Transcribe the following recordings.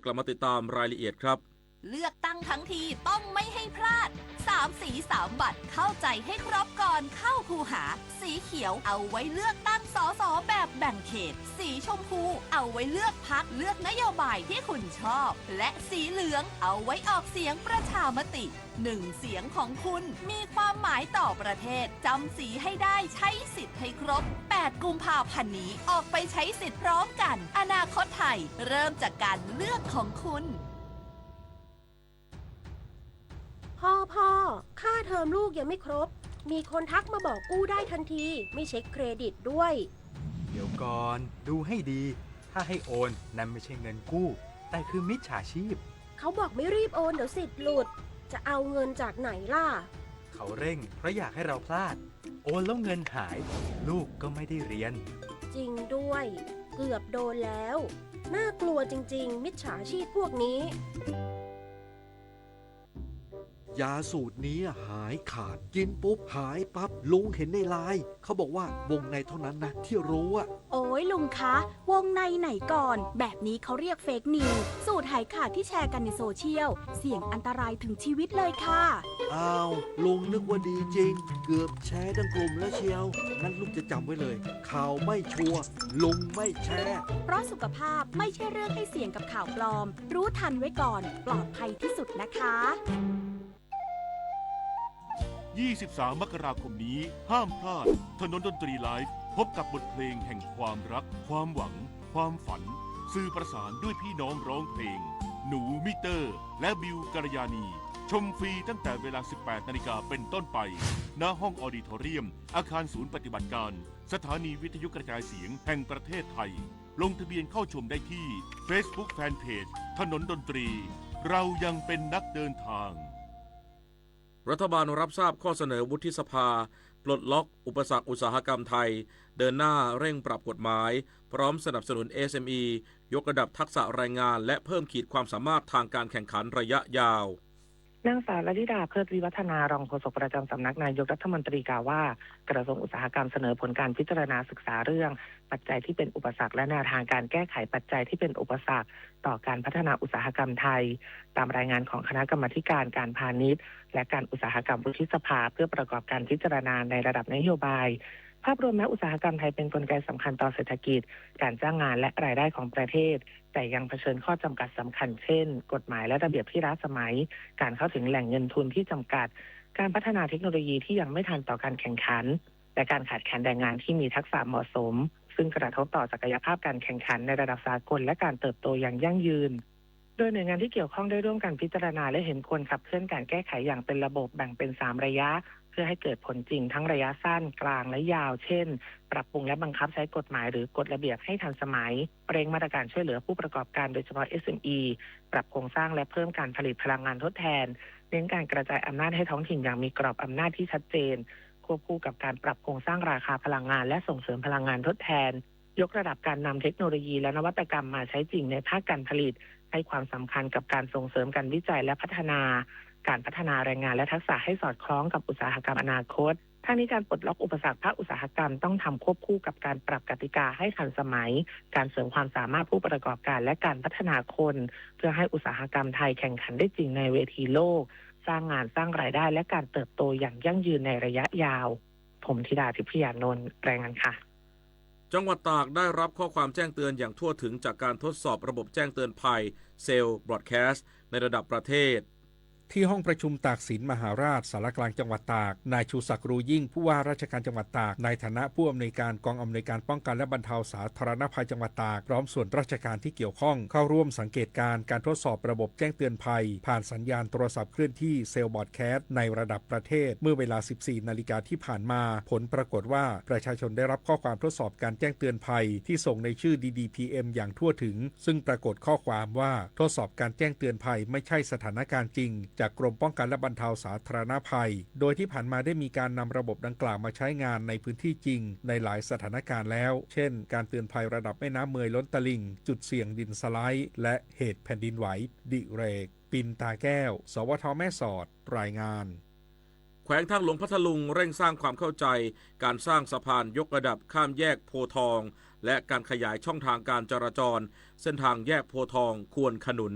กลับมาติดตามรายละเอียดครับ เลือกตั้งทั้งทีต้องไม่ให้พลาด สามสีสามบัตร เข้าใจให้ครบก่อนเข้าคูหา สีเขียวเอาไว้เลือกตั้ง สส แบบแบ่งเขต สีชมพูเอาไว้เลือกพรรค เลือกนโยบายที่คุณชอบ และสีเหลืองเอาไว้ออกเสียงประชามติ หนึ่งเสียงของคุณมีความหมายต่อประเทศ จำสีให้ได้ ใช้สิทธิ์ให้ครบ แปดกุมภาพันธ์นี้ ออกไปใช้สิทธิ์พร้อมกัน อนาคตไทย เริ่มจากการเลือกของคุณ พ่อ พ่อ ค่าเทอมลูกยังไม่ครบ มีคนทักมาบอกกู้ได้ทันที ไม่เช็คเครดิตด้วย เดี๋ยวก่อน ดูให้ดี ถ้าให้โอน นั่นไม่ใช่เงินกู้ แต่คือมิจฉาชีพ เขาบอกไม่รีบโอน เดี๋ยวสิทธิ์หลุด จะเอาเงินจากไหนล่ะ เขาเร่งเพราะอยากให้เราพลาด โอนแล้วเงินหาย ลูกก็ไม่ได้เรียน จริงด้วย เกือบโดนแล้ว น่ากลัวจริงๆ มิจฉาชีพพวกนี้ ยาสูตรนี้หายขาด กินปุ๊บหายปั๊บ ลุงเห็นในไลน์ เขาบอกว่าวงในเท่านั้นนะที่รู้อะ โอ้ยลุงคะ วงในไหนก่อน แบบนี้เขาเรียก fake news สูตรหายขาดที่แชร์กันในโซเชียล เสี่ยงอันตรายถึงชีวิตเลยค่ะ อ้าว ลุงนึกว่าดีจริง เกือบแชร์ทั้งกลุ่มแล้วเชียว งั้นลูกจะจำไว้เลย ข่าวไม่ชัวร์ ลุงไม่แชร์ เพราะสุขภาพไม่ใช่เรื่องให้เสี่ยงกับข่าวปลอม รู้ทันไว้ก่อน ปลอดภัยที่สุดนะคะ ยี่สิบสาม มกราคมนี้ ห้ามพลาด ถนนดนตรีไลฟ์ พบกับบทเพลงแห่งความรัก ความหวัง ความฝัน สื่อประสานด้วยพี่น้องร้องเพลง หนูมิเตอร์ และบิวกัลยาณี ชมฟรีตั้งแต่เวลา สิบแปดนาฬิกาเป็นต้นไป ณ ห้องออดิทอเรียม อาคารศูนย์ปฏิบัติการ สถานีวิทยุกระจายเสียงแห่งประเทศไทย ลงทะเบียนเข้าชมได้ที่ Facebook Fanpage ถนนดนตรี เรายังเป็นนักเดินทาง รัฐบาลรับทราบข้อเสนอวุฒิสภา ปลดล็อกอุปสรรคอุตสาหกรรมไทย เดินหน้าเร่งปรับกฎหมาย พร้อมสนับสนุน เอสเอ็มอี ยกระดับทักษะแรงงาน และเพิ่มขีดความสามารถทางการแข่งขันระยะยาว นางสาว ลลิดา เพิดวิวัฒนา รองโฆษกประจำสำนักนายกรัฐมนตรีกล่าวว่า กระทรวงอุตสาหกรรมเสนอผลการพิจารณาศึกษาเรื่อง ปัจจัยที่เป็นอุปสรรคและแนวทางการแก้ไขปัจจัยที่เป็นอุปสรรค ต่อการพัฒนาอุตสาหกรรมไทย ตามรายงานของคณะกรรมาธิการการพาณิชย์ และการอุตสาหกรรมวุฒิสภา เพื่อประกอบการพิจารณาในระดับนโยบาย ภาพรวมแล้วอุตสาหกรรมไทยเป็นกลไกสำคัญต่อเศรษฐกิจ การจ้างงานและรายได้ของประเทศ แต่ยังเผชิญข้อจำกัดสำคัญเช่น กฎหมายและระเบียบที่ล้าสมัย การเข้าถึงแหล่งเงินทุนที่จำกัด การพัฒนาเทคโนโลยีที่ยังไม่ทันต่อการแข่งขัน และการขาดแคลนแรงงานที่มีทักษะเหมาะสม ซึ่งกระทบต่อศักยภาพการแข่งขันในระดับสากลและการเติบโตอย่างยั่งยืน โดยหน่วยงานที่เกี่ยวข้องได้ร่วมกันพิจารณาและเห็นควรขับเคลื่อนการแก้ไขอย่างเป็นระบบแบ่งเป็นสามระยะ เพื่อให้เกิดผลจริงทั้งระยะสั้น กลาง และยาว เช่น ปรับปรุงและบังคับใช้กฎหมายหรือกฎระเบียบให้ทันสมัย เร่งมาตรการช่วยเหลือผู้ประกอบการโดยเฉพาะ เอสเอ็มอี ปรับโครงสร้างและเพิ่มการผลิตพลังงานทดแทน เน้นการกระจายอำนาจให้ท้องถิ่นอย่างมีกรอบอำนาจที่ชัดเจน ควบคู่กับการปรับโครงสร้างราคาพลังงานและส่งเสริมพลังงานทดแทน ยกระดับการนำเทคโนโลยีและนวัตกรรมมาใช้จริงในภาคการผลิต ให้ความสำคัญกับการส่งเสริมการวิจัยและพัฒนา การพัฒนาแรงงานและทักษะให้สอดคล้องกับอุตสาหกรรมอนาคต ทั้งนี้การปลดล็อกอุปสรรคภาคอุตสาหกรรมต้องทำควบคู่กับการปรับกติกาให้ทันสมัย การเสริมความสามารถผู้ประกอบการและการพัฒนาคน เพื่อให้อุตสาหกรรมไทยแข่งขันได้จริงในเวทีโลก สร้างงานสร้างรายได้และการเติบโตอย่างยั่งยืนในระยะยาว ผมธิดา ทิพยานนท์ รายงานค่ะ จังหวัดตากได้รับข้อความแจ้งเตือนอย่างทั่วถึงจากการทดสอบระบบแจ้งเตือนภัย Cell Broadcast ในระดับประเทศ ที่ห้องประชุมตากสินมหาราช ศาลากลางจังหวัดตาก นายชูศักดิ์ รูยิ่ง ผู้ว่าราชการจังหวัดตาก ในฐานะผู้อำนวยการกองอำนวยการป้องกันและบรรเทาสาธารณภัยจังหวัดตาก พร้อมส่วนราชการที่เกี่ยวข้อง เข้าร่วมสังเกตการณ์การทดสอบระบบแจ้งเตือนภัย ผ่านสัญญาณโทรศัพท์เคลื่อนที่ Cell Broadcast ในระดับประเทศ เมื่อเวลา สิบสี่นาฬิกาที่ผ่านมา ผลปรากฏว่าประชาชนได้รับข้อความทดสอบการแจ้งเตือนภัย ที่ส่งในชื่อ ดีดีพีเอ็ม อย่างทั่วถึง ซึ่งปรากฏข้อความว่า ทดสอบการแจ้งเตือนภัยไม่ใช่สถานการณ์จริง จากกรมป้องกันและบรรเทาสาธารณภัย โดยที่ผ่านมาได้มีการนำระบบดังกล่าวมาใช้งานในพื้นที่จริง ในหลายสถานการณ์แล้ว เช่น การเตือนภัยระดับแม่น้ำเมยล้นตลิ่ง จุดเสี่ยงดินสไลด์ และเหตุแผ่นดินไหว ดิเรก ปินตาแก้ว สวท แม่สอด รายงาน แขวงทางหลวงพัทลุงเร่งสร้างความเข้าใจการสร้างสะพานยกระดับข้ามแยกโพธิ์ทอง และการขยายช่องทางการจราจรเส้นทางแยกโพธิ์ทอง ควนขนุน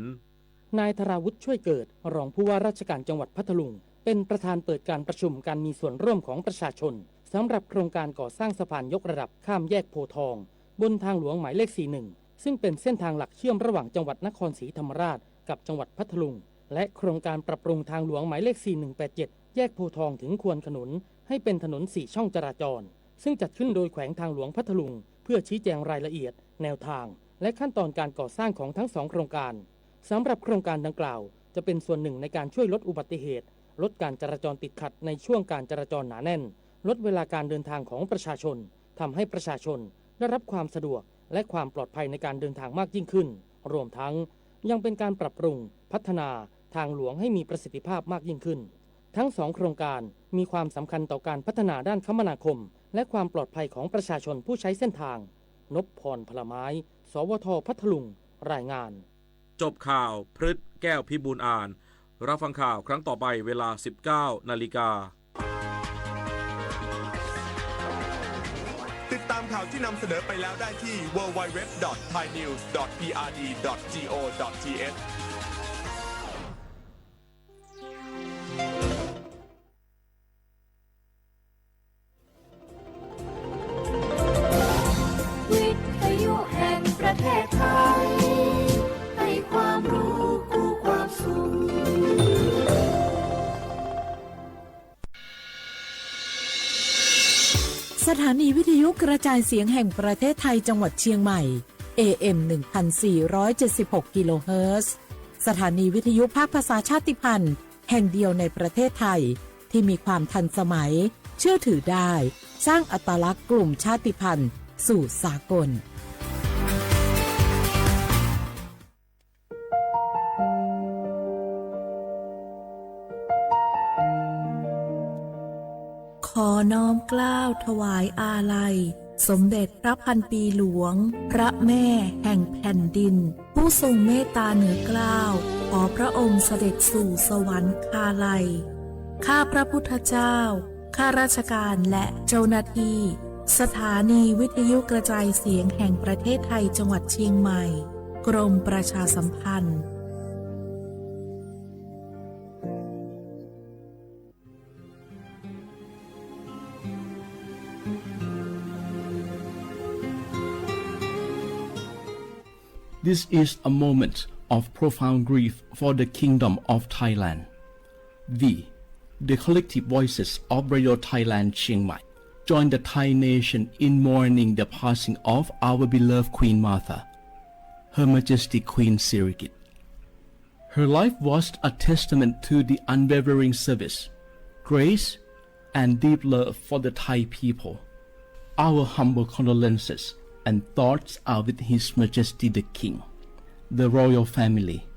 นายธราวุฒิ ช่วยเกิด รองผู้ว่าราชการจังหวัดพัทลุง เป็นประธานเปิดการประชุมการมีส่วนร่วมของประชาชน สำหรับโครงการก่อสร้างสะพานยกระดับข้ามแยกโพธิ์ทอง บนทางหลวงหมายเลข สี่หนึ่ง ซึ่งเป็นเส้นทางหลักเชื่อมระหว่างจังหวัดนครศรีธรรมราชกับจังหวัดพัทลุง และโครงการปรับปรุงทางหลวงหมายเลข สี่หนึ่งแปดเจ็ด แยกโพธิ์ทองถึงควนขนุน ให้เป็นถนนสี่ช่องจราจร ซึ่งจัดขึ้นโดยแขวงทางหลวงพัทลุง เพื่อชี้แจงรายละเอียด แนวทาง และขั้นตอนการก่อสร้างของทั้งสองโครงการ สำหรับโครงการดังกล่าว จะเป็นส่วนหนึ่งในการช่วยลดอุบัติเหตุ ลดการจราจรติดขัดในช่วงการจราจรหนาแน่น ลดเวลาการเดินทางของประชาชน ทำให้ประชาชนได้รับความสะดวก และความปลอดภัยในการเดินทางมากยิ่งขึ้น รวมทั้งยังเป็นการปรับปรุง พัฒนาทางหลวงให้มีประสิทธิภาพมากยิ่งขึ้น ทั้งสองโครงการมีความสำคัญต่อการพัฒนาด้านคมนาคม และความปลอดภัยของประชาชนผู้ใช้เส้นทาง นพพร พลไม้ สวท พัทลุง รายงาน จบข่าว พฤษ แก้วพิบูลย์อ่าน รับฟังข่าวครั้งต่อไปเวลา สิบเก้านาฬิกา ติดตามข่าวที่นำเสนอไปแล้วได้ที่ ดับเบิลยู ดับเบิลยู ดับเบิลยู ดอท ไทยนิวส์ ดอท พีอาร์ดี ดอท จี โอ ดอท ที เอช วิทยุแห่งประเทศไทย ให้ความรู้คู่ความสุข สถานีวิทยุกระจายเสียงแห่งประเทศไทยจังหวัดเชียงใหม่ เอ เอ็ม หนึ่งพันสี่ร้อยเจ็ดสิบหก กิโลเฮิรตซ์ สถานีวิทยุภาคภาษาชาติพันธุ์แห่งเดียวในประเทศไทย ที่มีความทันสมัย เชื่อถือได้ สร้างอัตลักษณ์กลุ่มชาติพันธุ์สู่สากล ขอน้อมเกล้าถวายอาลัย สมเด็จพระพันปีหลวง พระแม่แห่งแผ่นดิน ผู้ทรงเมตตาเหนือเกล้า ขอพระองค์เสด็จสู่สวรรคาลัย ข้าพระพุทธเจ้า ข้าราชการและเจ้าหน้าที่ สถานีวิทยุกระจายเสียงแห่งประเทศไทยจังหวัดเชียงใหม่ กรมประชาสัมพันธ์ This is a moment of profound grief for the Kingdom of Thailand. We, the collective voices of Radio Thailand Chiang Mai, join the Thai nation in mourning the passing of our beloved Queen Mother, Her Majesty Queen Sirikit. Her life was a testament to the unwavering service, grace, and deep love for the Thai people. Our humble condolences and thoughts are with His Majesty the King, the royal family,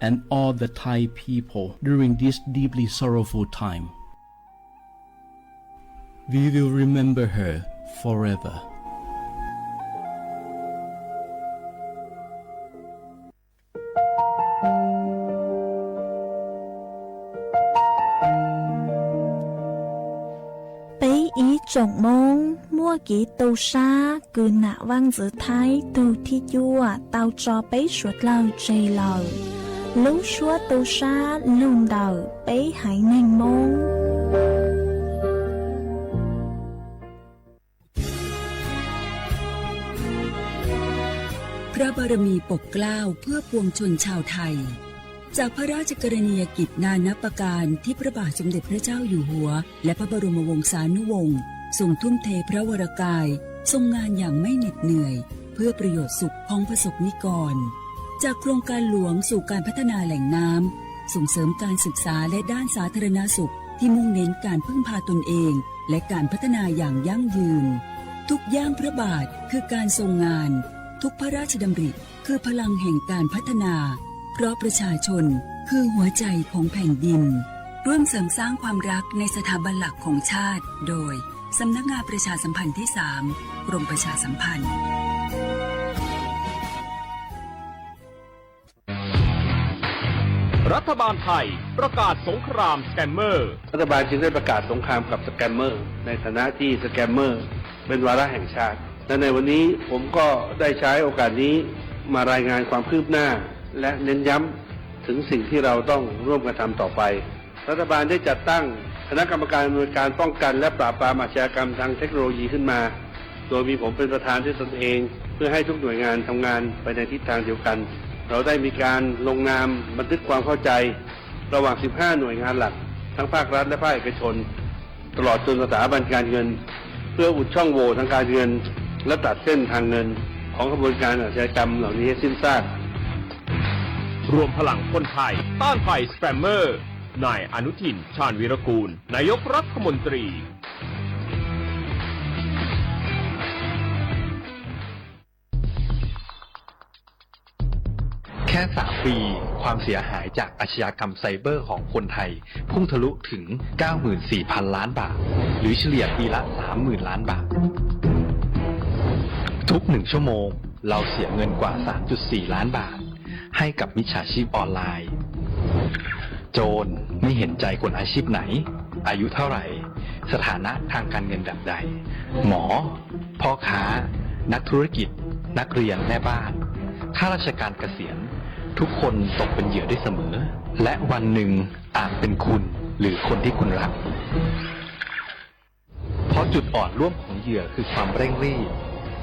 and all the Thai people during this deeply sorrowful time. We will remember her forever. ပeb ib tsoom Moob muaj kev tu sab kws nam vaj ntxwv Thaib tug thib cuaj tau tso peb suav dlawg tseg lawm. Lub suab tu sab lug ntawm peb haiv neeg Moob. พระบารมีปกเกล้าเพื่อปวงชนชาวไทย จากพระราชกรณียกิจนานับประการที่พระบาทสมเด็จพระเจ้าอยู่หัว และพระบรมวงศานุวงศ์ ทรงทุ่มเทพระวรกาย ทรงงานอย่างไม่เหน็ดเหนื่อย เพื่อประโยชน์สุขของประสบนิกร จากโครงการหลวงสู่การพัฒนาแหล่งน้ำ ส่งเสริมการศึกษาและด้านสาธารณสุข ที่มุ่งเน้นการพึ่งพาตนเอง และการพัฒนาอย่างยั่งยืน ทุกย่างพระบาทคือการทรงงาน ทุกพระราชดำริคือพลังแห่งการพัฒนา เพราะประชาชนคือหัวใจของแผ่นดิน ร่วมเสริมสร้างความรักในสถาบันหลักของชาติ โดย สำนักงานประชาสัมพันธ์ที่สาม กรมประชาสัมพันธ์ รัฐบาลไทยประกาศสงครามสแกมเมอร์ รัฐบาลจึงได้ประกาศสงครามกับสแกมเมอร์ ในฐานะที่สแกมเมอร์เป็นวาระแห่งชาติ และในวันนี้ผมก็ได้ใช้โอกาสนี้มารายงานความคืบหน้าและเน้นย้ำถึงสิ่งที่เราต้องร่วมกันทำต่อไป รัฐบาลได้จัดตั้งคณะกรรมการอำนวยการป้องกันและปราบปรามอาชญากรรมทางเทคโนโลยีขึ้นมา โดยมีผมเป็นประธานด้วยตนเอง เพื่อให้ทุกหน่วยงานทำงานไปในทิศทางเดียวกัน เราได้มีการลงนามบันทึกความเข้าใจระหว่าง สิบห้า หน่วยงานหลัก ทั้งภาครัฐและภาคเอกชน ตลอดจนสถาบันการเงิน เพื่ออุดช่องโหว่ทางการเงิน และตัดเส้นทางเงินของขบวนการอาชญากรรมเหล่านี้ให้สิ้นซาก รวมพลังคนไทยต้านภัยสแปมเมอร์ นายอนุทิน ชาญวีรกูล นายกรัฐมนตรี แค่สามปี ความเสียหายจากอาชญากรรมไซเบอร์ของคนไทย พุ่งทะลุถึง เก้าหมื่นสี่พันล้านบาท หรือเฉลี่ยปีละ สามหมื่นล้านบาท ทุกหนึ่งชั่วโมง เราเสียเงินกว่า สามจุดสี่ล้านบาท ให้กับมิจฉาชีพออนไลน์ โจรไม่เห็นใจคนอาชีพไหน อายุเท่าไหร่ สถานะทางการเงินแบบใด หมอ พ่อค้า นักธุรกิจ นักเรียน แม่บ้าน ข้าราชการเกษียณ ทุกคนตกเป็นเหยื่อได้เสมอ และวันหนึ่งอาจเป็นคุณหรือคนที่คุณรัก เพราะจุดอ่อนร่วมของเหยื่อคือความเร่งรีบ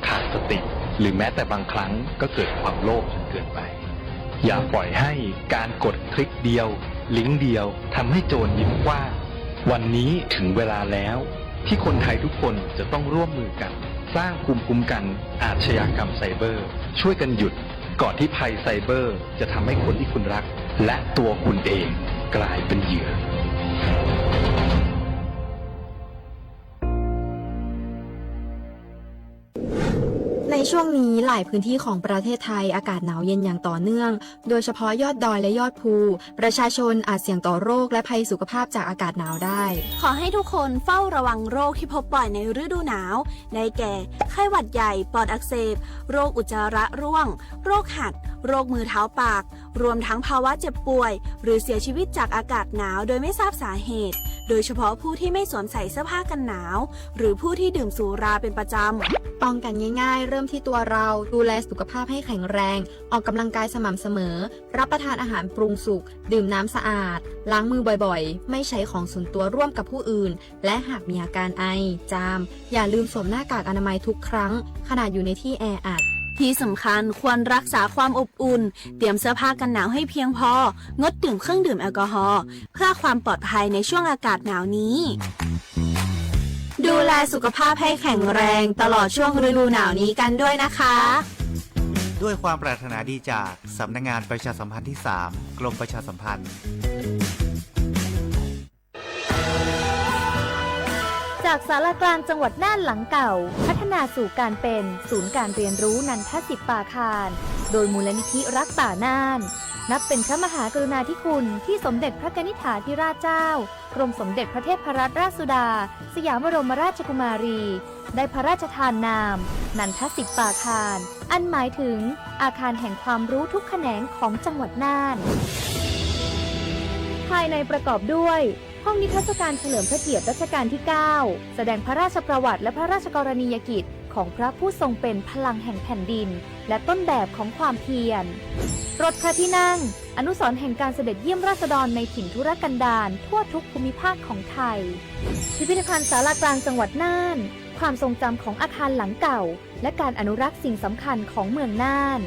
ขาดสติ หรือแม้แต่บางครั้งก็เกิดความโลภจนเกินไป อย่าปล่อยให้การกดคลิกเดียว ลิงก์เดียวทำให้โจรยิ้มกว้าง วันนี้ถึงเวลาแล้ว ที่คนไทยทุกคนจะต้องร่วมมือกัน สร้างภูมิคุ้มกันอาชญากรรมไซเบอร์ ช่วยกันหยุด ก่อนที่ภัยไซเบอร์จะทำให้คนที่คุณรัก และตัวคุณเองกลายเป็นเหยื่อ ในช่วงนี้หลายพื้นที่ของประเทศไทยอากาศหนาวเย็นอย่างต่อเนื่อง โดยเฉพาะยอดดอยและยอดภู ประชาชนอาจเสี่ยงต่อโรคและภัยสุขภาพจากอากาศหนาวได้ ขอให้ทุกคนเฝ้าระวังโรคที่พบบ่อยในฤดูหนาว ได้แก่ ไข้หวัดใหญ่ ปอดอักเสบ โรคอุจจาระร่วง โรคหัด โรคมือเท้าปาก รวมทั้งภาวะเจ็บป่วย หรือเสียชีวิตจากอากาศหนาวโดยไม่ทราบสาเหตุ โดยเฉพาะผู้ที่ไม่สวมใส่เสื้อผ้ากันหนาว หรือผู้ที่ดื่มสุราเป็นประจำ ป้องกันง่ายๆ เริ่มที่ตัวเรา ดูแลสุขภาพให้แข็งแรง ออกกำลังกายสม่ำเสมอ รับประทานอาหารปรุงสุก ดื่มน้ำสะอาด ล้างมือบ่อยๆ ไม่ใช้ของส่วนตัวร่วมกับผู้อื่น และหากมีอาการไอ จาม อย่าลืมสวมหน้ากากอนามัยทุกครั้ง ขณะอยู่ในที่แออัด ที่สำคัญควรรักษาความอบอุ่น เตรียมเสื้อผ้ากันหนาวให้เพียงพอ งดดื่มเครื่องดื่มแอลกอฮอล์ เพื่อความปลอดภัยในช่วงอากาศหนาวนี้ ดูแลสุขภาพให้แข็งแรงตลอดช่วงฤดูหนาวนี้กันด้วยนะคะ ด้วยความปรารถนาดีจากสำนักงานประชาสัมพันธ์ที่สาม กรมประชาสัมพันธ์ จากศาลากลางจังหวัดน่านหลังเก่า พัฒนาสู่การเป็นศูนย์การเรียนรู้นันทสิทธิ์ป่าคาน โดยมูลนิธิรักป่าน่าน นับเป็นพระมหากรุณาธิคุณที่สมเด็จพระกนิษฐาธิราชเจ้า กรมสมเด็จพระเทพรัตนราชสุดา สยามบรมราชกุมารี ได้พระราชทานนาม นันทสิทธิ์ป่าคาน อันหมายถึงอาคารแห่งความรู้ทุกแขนงของจังหวัดน่าน ภายในประกอบด้วย ห้องนิทรรศการเฉลิมพระเกียรติรัชกาลที่เก้า แสดงพระราชประวัติและพระราชกรณียกิจของพระผู้ทรงเป็นพลังแห่งแผ่นดิน และต้นแบบของความเพียร รถพระที่นั่ง อนุสรณ์แห่งการเสด็จเยี่ยมราษฎรในถิ่นทุรกันดารทั่วทุกภูมิภาคของไทย พิพิธภัณฑ์ศาลากลางจังหวัดน่าน ความทรงจำของอาคารหลังเก่า และการอนุรักษ์สิ่งสำคัญของเมืองน่าน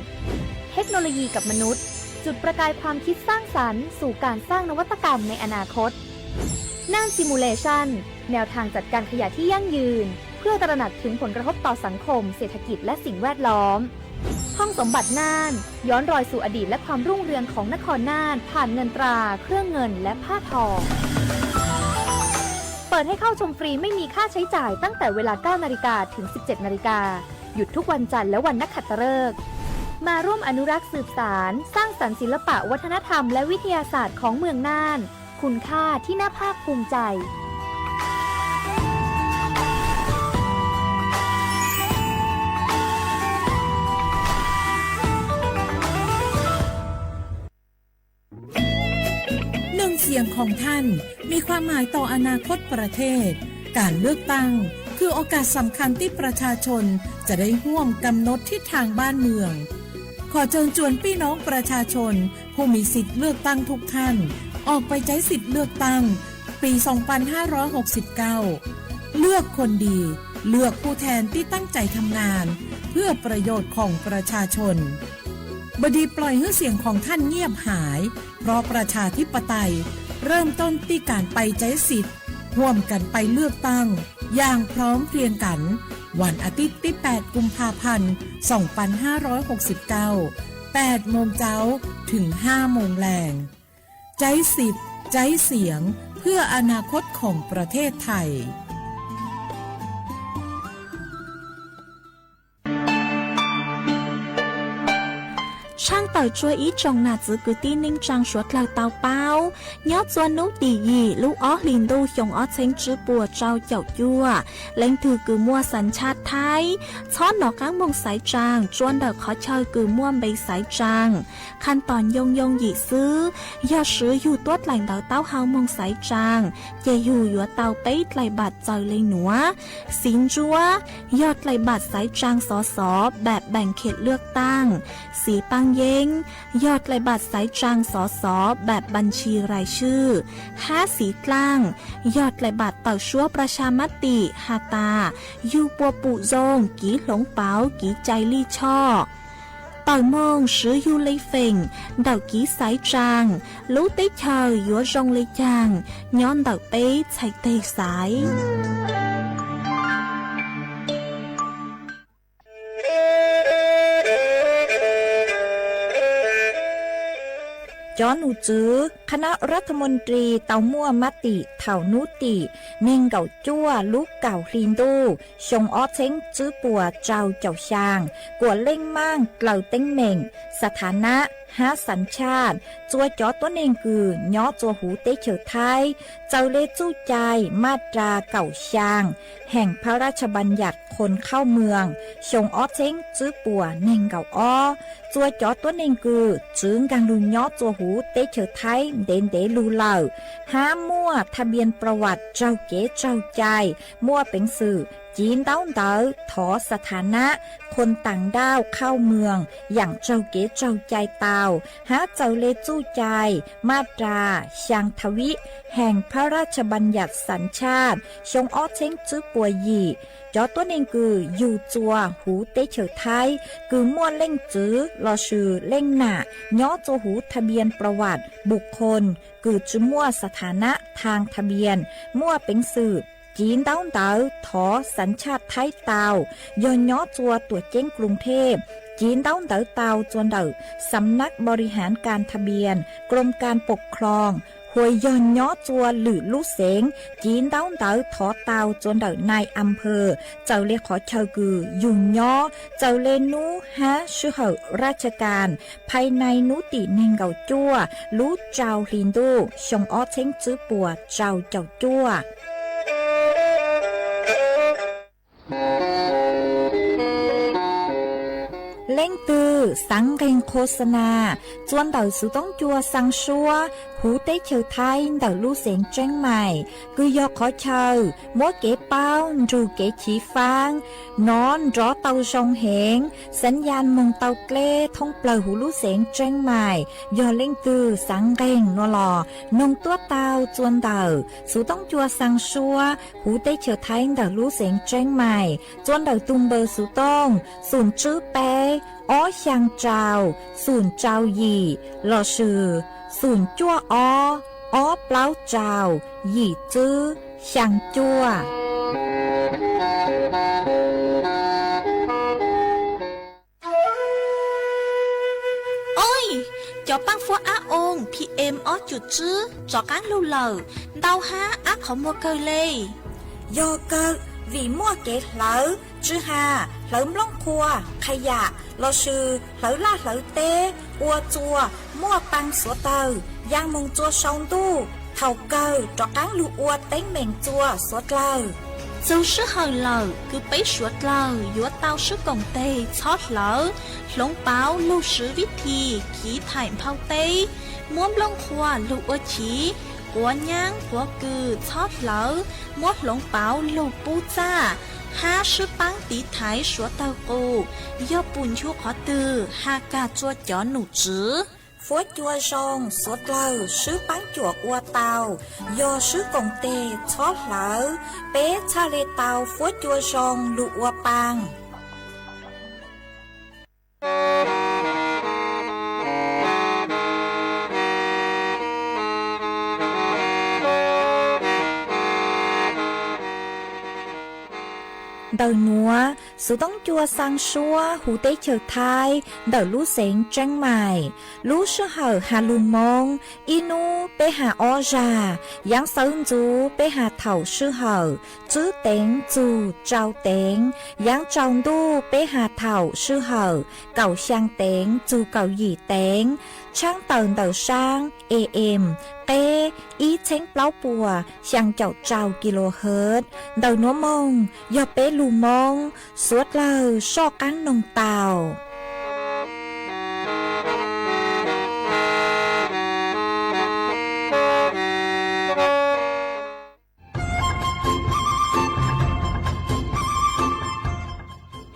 เทคโนโลยีกับมนุษย์ จุดประกายความคิดสร้างสรรค์สู่การสร้างนวัตกรรมในอนาคต น่าน Simulation แนวทางจัดการขยะที่ยั่งยืน เพื่อตระหนักถึงผลกระทบต่อสังคม เศรษฐกิจ และสิ่งแวดล้อม ห้องสมบัติน่าน ย้อนรอยสู่อดีตและความรุ่งเรืองของนครน่าน ผ่านเงินตรา เครื่องเงิน และผ้าทอ เปิดให้เข้าชมฟรีไม่มีค่าใช้จ่ายตั้งแต่เวลา เก้านาฬิกา ถึง สิบเจ็ดนาฬิกา หยุดทุกวันจันทร์และวันนักขัตฤกษ์ มาร่วมอนุรักษ์สืบสาน สร้างสรรค์ศิลปะวัฒนธรรมและวิทยาศาสตร์ของเมืองน่าน คุณค่าที่น่าภาคภูมิใจ หนึ่งเสียงของท่านมีความหมายต่ออนาคตประเทศ การเลือกตั้งคือ คือโอกาสสำคัญที่ประชาชนจะได้ร่วมกำหนดทิศทางบ้านเมือง ขอเชิญชวนพี่น้องประชาชนผู้มีสิทธิ์เลือกตั้งทุกท่าน ออกไปใช้สิทธิ์เลือกตั้งปี สองพันห้าร้อยหกสิบเก้า เลือกคนดี เลือกผู้แทนที่ตั้งใจทำงาน เพื่อประโยชน์ของประชาชน บดีปล่อยให้เสียงของท่านเงียบหาย เพราะประชาธิปไตยเริ่มต้นที่การไปใช้สิทธิ์ ร่วมกันไปเลือกตั้ง อย่างพร้อมเพรียงกัน วันอาทิตย์ที่ แปด กุมภาพันธ์ สองพันห้าร้อยหกสิบเก้า แปดโมงเช้า ถึง ห้าโมงแลง ใช้สิทธิ์ ใช้เสียง เพื่ออนาคตของประเทศไทย Tshaaj tawm tsua ib tsoom nam txwv kwv tij neej tsaa suav dlawg tau paub, nyob txua nub tim yim lub ob hlis ntuj xyoo ob txheeb tsib puas rau caum cuaj, leej twg kws muaj xav nchaj Thaib, txhob nov qaab moog xaiv tsaa tsua ntawm qhov chaw kws muaj npe xaiv tsaa. Khaj tom ncoo yoo yim xwb, yog swv yug tuab dlaim ntawv taub hau moog xaiv tsaa, ces yug yuav tau peb dlaim npam txawm le nuav: Xiv ntsuab, yog dlaim npam xaiv tsaa xov xov npam npeem khem lwaj taaj. Xiv paaj yeeb, yog dlaim npam xaiv tsaa xov xov npam npam ntshis rais swj. Hab xiv dlaaj, yog dlaim npam tawm suab pras has mab tim has tas yug puas pum zoo, kiv hloov pauv, kiv cai lij choj. Tawm moog swv yug le feem ntawm kiv xaiv tsaa, lub teb chaws yuav zoo le caag, nyob ntawm peb txhais teg xaiv. Cov num tswv khab nab rab tha moos ris tau muaj mab tim thaum nub tim neeg nkaum cuaj lub kaum hli ntuj xyoo ob txheeb tsib puas rau caum xyaa kuas leej maaj dlaws teeb meem, xas thas nab hab xas tshaj tsua cov tuab neeg kws nyob tsua huv teb chaws Thaib, txawm le txuj cai maj ras kaum xyaa heem phab rab tsha npas nyas khoos khauj mws xyoo ob txheeb tsib puas neeg nkaum ob, tsua cov tuab neeg kws tsi nkaag lug nyob tsua huv teb chaws Thaib ntev ntev lug lawm, hab muaj thas npias pras vas raug kev raug cai, muaj peev xwm civ ntaub ntawv thov xas thas nab khoos taam ndauj khauj mws yaam raug kev raug cai tau, hab txawm le txuj cai maj ras xyaa thas vib heem phab rab tsha npas nyas xas tshaj xyoo ob txheeb tsib puas yim. Cov tuab neeg kws yug tsua huv teb chaws Thaib kws muaj leej txwv lossis leej nam nyob tsua huv thas npias pras vas npus khoos kws tsi muaj xas thas nab thaas thas npias, muaj peev xwm civ ntaub ntawv thov xas tshaj Thaib tau, yog nyob tsua tuam ceeb Kloos Thej, civ ntaub ntawv tau tsua ntawm xam nab npau ri haav kas thas npias Kloos kas pom khloos, hos yog nyob tsua lwm lub xeev, civ ntaub ntawv thov tau tsua ntawm nai as phawm, txawm le qhov chaw kws yug nyob, txawm le nub hab sij hawm rab tsha kas, phais nai nub tim neeg nkaum cuaj lub rau hli ntuj xyoo ob txheeb tsib puas rau caum cuaj. Leej twg xaav nqeeg khos xa nas tsua ntawm xuv toob cua xaa suab huv teb chaws Thaib ntawm lub xeev Tseeb Mais, kws yog qhov chaw muab kev paub nrug kev chiv faab nov nrov tau zoo heev, xav nyas moog tau dleb thoob plawg huv lub xeev Tseeb Mais. Yog leej twg xaav nqeeg nuav los noog tuab tau tsua ntawm xuv toob cua xaa suab huv teb chaws Thaib ntawm lub xeev Tseeb Mais, tsua ntawm tug npawb xuv tooj xoom tswb peb ob xyaa rau xoom rau yim lossis xoom cuaj ob ob plaub rau yim tswb xyaa cuaj. Oj, cov paab fuab ab oo PM ob cum tswb rov qaab lug lawm, ntau hab ab qhov muag kawg le. Yog kawg, vim muaj kev hlawv tsw has, hlawv nplooj qhuav, qha yam lossis hlawv laj hlawv teb ua tsua muaj paa xuav tawg yaa moog tsua sau ntuj, thaum kawg rov qaab lug ua teeb meem tsua suav dlawg. Txug sij hawm lawm kws peb suav dlawg yuav tau sib koom teg txhob hlawv, hloov pauv lug swv vib thi chiv thaim nphau teb, muab nplooj qhuav lug ua chiv, Quav nyaab quav kws txhob hlawv, muab hloov pauv lug pub txaj, hab swb paab tiv thaiv suav tawg qus, yog pum nchu qhov twg has kag tsua cov num tswv. Fuab cua zoo suav dlawg swb paab cuam ua tau, yog swb koom teg txhob hlawv, peb txhaj le tau fuab cua zoo lug ua paa. Ntawm nuav, xuv toob cua xaa suab huv teb chaws Thaib ntawm lub xeev Tseeb Maim. Lub sij hawm has lug Moob, ib nub peb has ob zag, yaav xawv ntxuv peb has thaum sij hawm tswb teev txug tsau teev, yaav tsaus ntuj peb has thaum sij hawm kaum xyaa teev txug kaum yim teev, tshaab tawm ntawm saab A M qeb ib txheeb plaub puas xyaa caum rau kilohertz. Ntawm nuav moog yog peb lug Moob, suav dlawg soj qaab noog tau.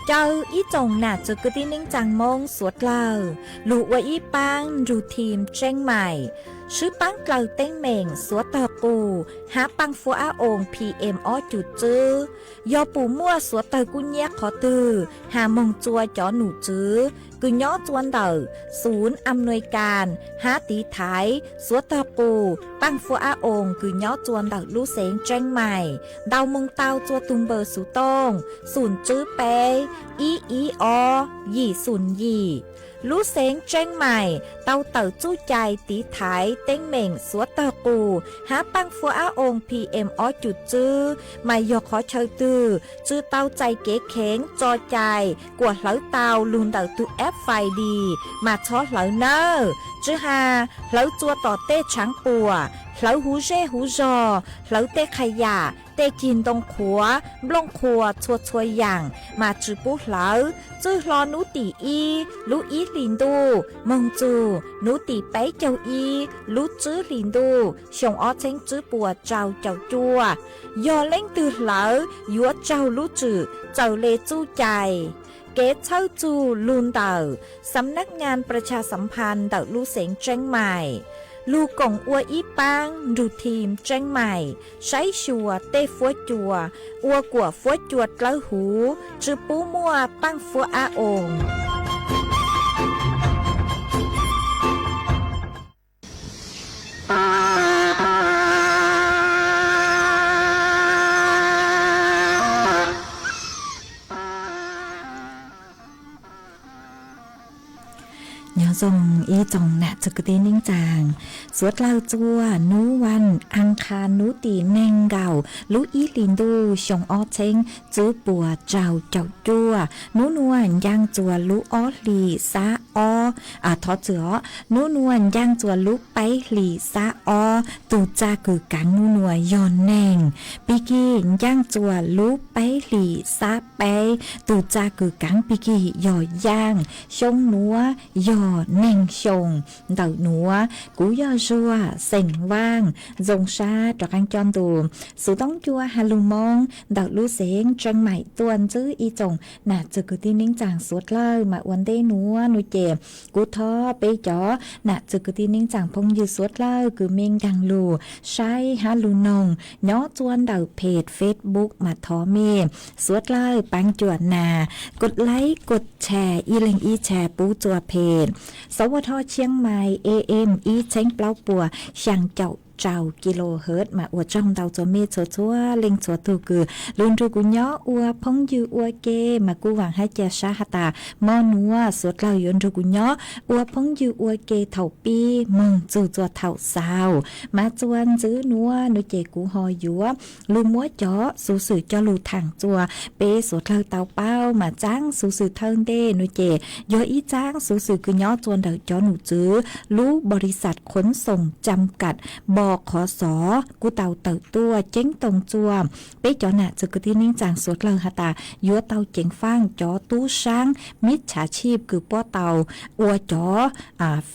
Caw ib tsoom nam txwv kwv tij neej tsaa Moob suav dlawg lug ua ib paab nrug thim Tseeb Maim, swb paab dlawg teeb meem suav tawg qus, hab paaj fuab ab oos P M ob cum tswb. Yog pum muaj suav tawg kub nyiab qhov twg has moog tsua cov num tswv kws nyob tsua ntawm xum am nuis kas hab tiv thaiv suav tawg qus paaj fuab ab oos kws nyob tsua ntawm lub xeev Tseeb Maim, ntaus moog tau tsua tug npawb xuv tooj xum tswb peb ib ib ob yim xum yim. Lub xeev Tseeb Maim tau tawm txuj cai tiv thaiv teeb meem suav tawg qus hab paaj fuab ab oos P M ob cum tswb, mas yog qhov chaw twg tsi tau txais kev kheev tso cai kuas hlawv tau lug ntawm tug F I D, mas txhob hlawv nawb. Tsi has hlawv tsua tom tej tshaav puam, hlawv huv zej huv zog, hlawv tej qha yam, tej cig ntoo qhuav, nplooj qhuas txhua txhua yaam, mas tsi pub hlawv. Txwj hlo nub tim ib lub ib hlis ntuj moog txug nub tim peb caug ib lub tswb hlis ntuj xyoo ob txheeb tswb puas rau caum cuaj. Yog leej twg hlawv yuav raug lub tswm txawm le txuj cai. Kev txhawj txug lug ntawm Xam nab nyaas pras tshas xam phas ntawm lub xeev Tseeb Maim, lug koom ua ib paab nrug thim Tseeb Maim saib xyuas tej fuab cua, ua kuas fuab cua dlawb huv, tsi pub muaj paaj fuab ab oos. Nyob zoo ib tsoom nam txwv kwv tij neej tsaa, suav dlawg txua nub vas aas kha nub tim neeg nkaum lub ib hlis ntuj xyoo ob txheeb tswb puas rau caum cuaj. Nub nuav ncaaj txua lub ob hlis xab ob, thov txwm os, nub nuav ncaaj txua lub peb hlis xab ob tug txaj kws kaav nub nuav yog neeg. Pig kig ncaaj txua lub peb hlis xab peb tug txaj kws kaav pig kig yog yaaj. Xyoo nuav yog neeg xyoo. Ntawm nuav kuv yog Zuag xeem Vaaj, zoo sab rov qaab coj ntu xuv toob cua has lug Moob ntawm lub xeev Tseeb Maim tuaj ntsib ib tsoom nam txwv kwv tij neej tsaa suav dlawg. Mas ua ntej nuav nuav ces kuv thov peb cov nam txwv kwv tij neej tsaa phooj ywg suav dlawg kws mej nkaag lug saib hab lug noog nyob txua ntawm phem Facebook mas thov mej suav dlawg paab cuam nas kod laib kod tshas ib leeg ib tshas pub txua phem Sov Ua Dho Tshiab Mais A M ib txheeb plaub puas xyaa caum rau kilohertz. Mas ua tsaug ntau txua mej txhua txhua leej txhua tug kws lug nrug kuv nyob ua phooj ywg ua ke. Mas kuv vaam hab ca sab has tas mo nuav suav dlawg yuav nrug kuv nyob ua phooj ywg ua ke thaum pib moog txug txua thaum xaus. Mas txua ntxiv nuav nuav ces kuv ho yuav lug muab cov xuv xwm coj lug thaam txua peb suav dlawg tau paub. Mas txaab xuv xwm thawj ntej nuav ces yog ib txaab xuv xwm kws nyob txua ntawm cov num tswv lub npaus lis xas khuv xoom tsam kam npo qhov xov kuj tau tawm tuaj ceeb toom txua peb cov nam txwv kwv tij neej tsaa suav dlawg has tas yuav tau ceev faaj cov tub saab mib tshaav tshib kws puab tau ua cov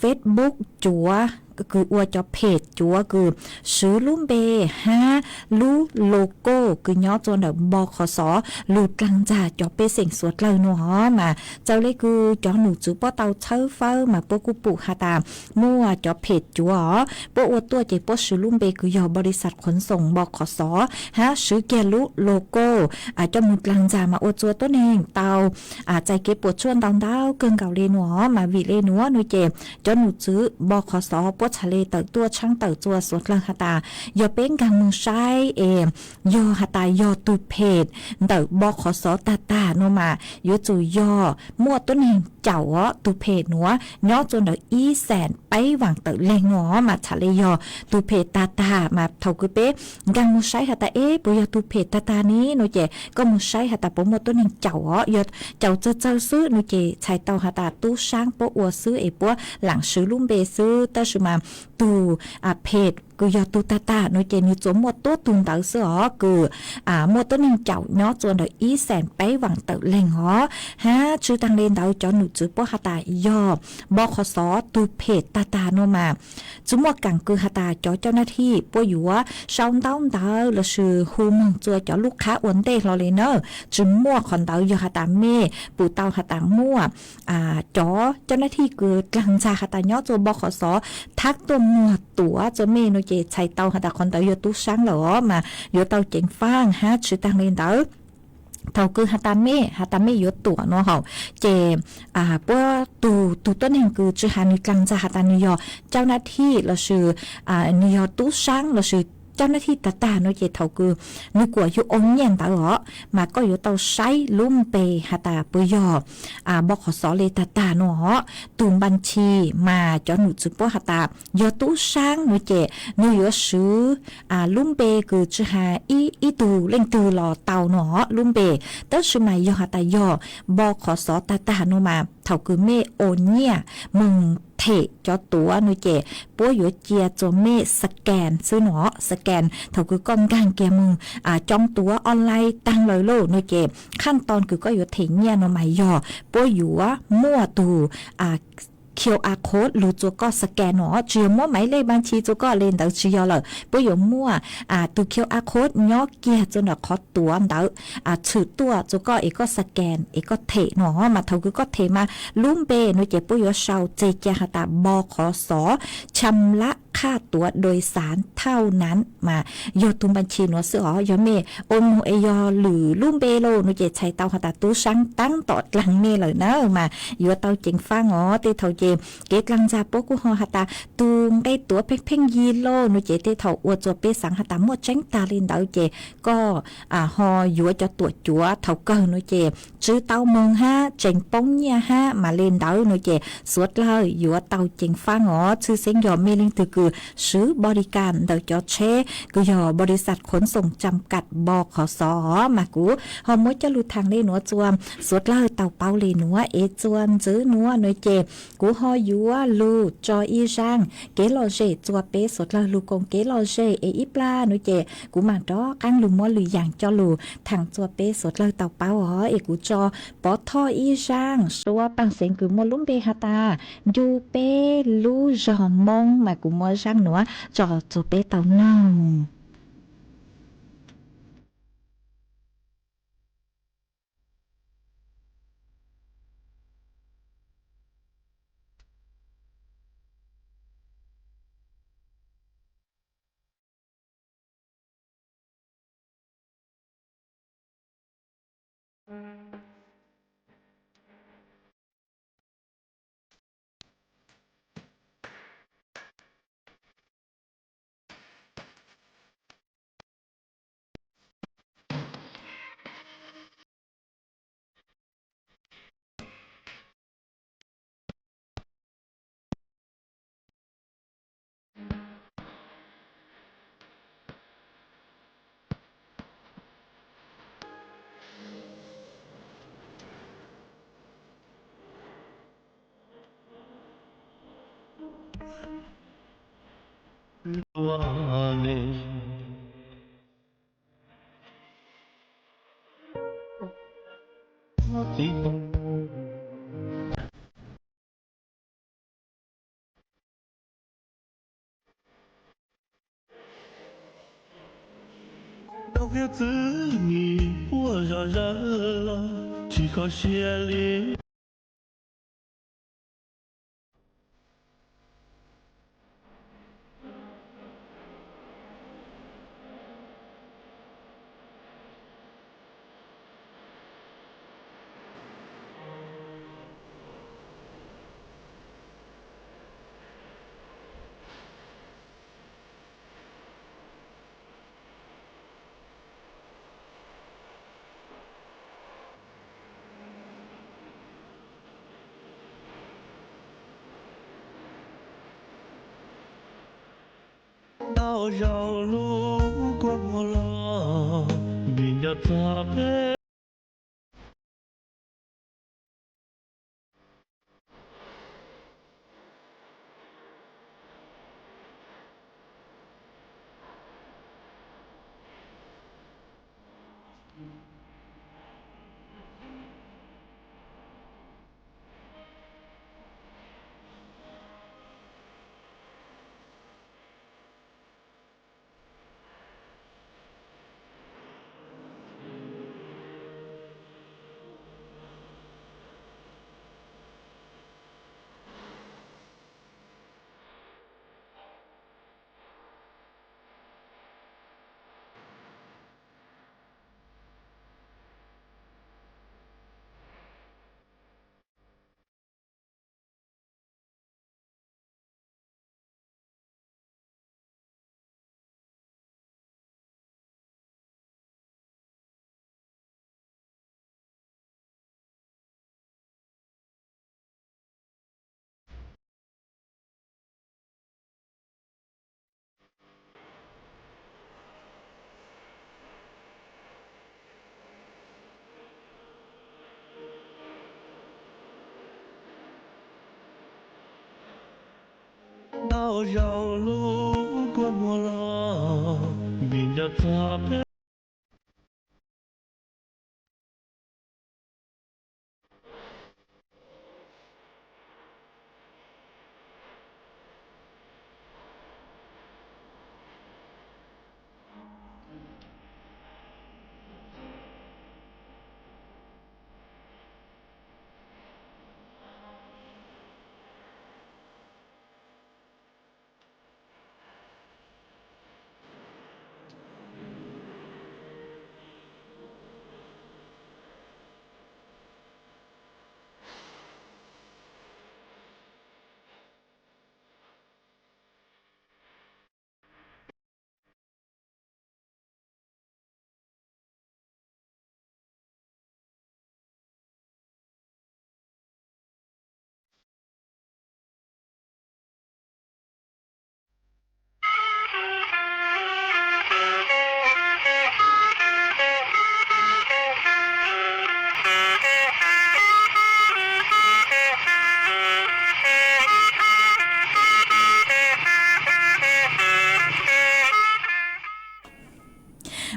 Facebook cuav kws ua cov phem cuav kws swv lub npe hab lub logo kws nyob tsua ntawm npo qhov xov lug dlaag ntxag cov pej xeem suav dlawg nuav os. Mas txawm le kws cov num tswv puab tau txhawb fawb mas puab kuj pum has tas muaj cov phem cuav os puab ua tuaj ces puab swv lub npe kws yog npo lis xas khuv xoom npo qhov xov hab swv kiag lub logo coj moog dlaag ntxag mas ua tsua tuab neeg tau txais kev puam tsuaj ntau ntau kawg nkaus le nuav os. Mas vim le nuav nuav ces cov num tswv npo qhov xov puab txhad le tawm tuaj tshaab tawm tsua suav dlawg has tas yog peb nkaag moog saib es yog has tas yog tug phem ntawm npo qhov xov tag tag nuav mas yuav tsum yog muaj tuab neeg caum os. Tug phem nuav nyob tsua ntawm ib xees peb vaam tawm leeg nuav os mas txhad le yog tug phem tag tag. Mas thaus kws peb nkaag moog saib has tas es puas yog tug phem tag tag ne nuav ces koj moog saib has tas puas muaj tuab neeg caum os. Yog caum txawg txawg xwb nuav ces txhais tau has tas tub saab puab ua xwb es puab laam swv lub npe xwb. Tab sis mas tug phem kws yog tug tag tag nuav ces nwg tsuas muaj tuab tug ntawd xwb os, kws muaj tuab neeg caum nyob tsua ntawm ib xees peb vaam tawm leeg os. Hab tsi taag le ntawd cov num tswv puab has tas yog npo qhov xov tug phem tag tag nuav mas tsi muaj kaam kws has tas cov caj nab thij puab yuav sau ntaub ntawv lossis hu moog tsua cov lub qhab ua ntej hlo le na. Tsi muaj qhov ntawd. Yog has tas mej pum tau has tas muaj cov caj nab thij kws dlaag ntxag has tas nyob tsua npo qhov xov thab tuaj muag tuav tsua mej nuav ces txhais tau has tas qhov ntawd yog tub saab lawm os mas yuav tau ceev faaj. Hab tsi taag le ntawd thaus kws has tas mej has tas mej yuav tuam nuav hauv ces puab tug tug tuab neeg kws tsi has nwg dlaag ntxag has tas nwg yog caj nab thij lossis nwg yog tub saab lossis caj nab thij tag tag nuav ces thaus kws nwg kuam yug ua nyiaj ntawd os mas koj yuav tau saib lub npe has tas puas yog npo qhov xov le tag tag nuav os. Tug npa ntshis mas cov num tswv puab has tas yog tub saab nuav ces nwg yuav swv lub npe kws tsi has ib tug leej twg los tau nuav os lub npe. Tab sis mas yog has tas yog npo qhov xov tag tag nuav mas thaus kws mej ua nyiaj moog them cov tuav nuav ces puab yuav cia tsua mej scan xwb nuav os. Scan thaus kws koj nkaag kiag moog coob tuav online taag lawm lauj nuav ces khaj tau kws koj yuav them nyiaj nuav mas yog puab yuav muaj tug QR code lug tsua koj scan nuav os. Tsi yog muab maiv lej npa ntshis tsua koj le ntawd tsi yog lawm. Puab yuav muaj tug QR code nyob kiag tsua ntawm qhov tuav ntawd tshwm tuaj tsua koj es koj scan es koj them nuav os. Mas thaus kws koj them mas lub npe nuav ces puab yuav sau txeg ca has tas npo qhov xov cham lab khaj tuav doi xav thauj nan mas yog tug npa ntshis nuav xwb os. Yog mej ua moog es yog lwm lub npe lauj nuav ces txhais tau has tas tub saab taab tom dlaag mej lawm na mas yuav tau ceev faaj os. Tej thaus ces kev dlaag ntxag puab kuj ho has tas tug nqe tuav pheej pheej yig lauj nuav ces tej thaus ua tsua peb xaav has tas muaj tseeb tag le ntawd ces koj ho yuav cov tuam cuav thaus kawg nuav ces tswv tau moog hab tseem poob nyiaj hab mas le ntawd nuav ces suav dlawg yuav tau ceev faaj os. Tshwj xeeb yog mej leej twg kws swv npo lis kas ntawm cov tsheb kws yog npo lis xas khuv xoom cham kam npo qhov xov os mas kuv ho muab coj lug thaam le nuav tsua suav dlawg tau paub le nuav es tsua ntxiv nuav nuav ces kuv ho yuav lug tso ib zaaj kev lom zem tsua peb suav dlawg lug koom kev lom zem es ib plag nuav ces kuv maam rov qaab lug muab lwm yaam coj lug thaam tsua peb suav dlawg tau paub os. Es kuv tso pov thoj ib zaaj suab paaj xeev kws muaj lub npe has tas ncu peb lub zog Moob mas kuv muab zaaj nuav tso tsua peb tau noog. Tau qhia txwv nim puab zom zaws los tsis kho siab li. Tau zaum lub kua muag los vim nco txog peb. Tau zaum lub kua muag los vim nco txog peb.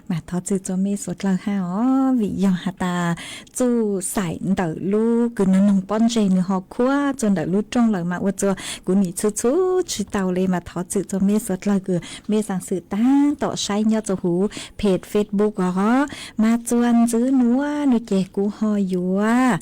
Mas thov txim txuas mej suav dlawg hab os, vim yog has tas txuj xaim ntawm lub kws noog noog pob ntseg nws ho khuab txuas ntawm lub rooj lawm mas ua txuas kuv nim txhub txhub tsis tau le mas thov txim txuas mej suav dlawg kws mej xaam xwm taab tom saib nyob txuas huv phem Facebook os. Mas txuas ntxiv nuav nua ces kuv ho yuav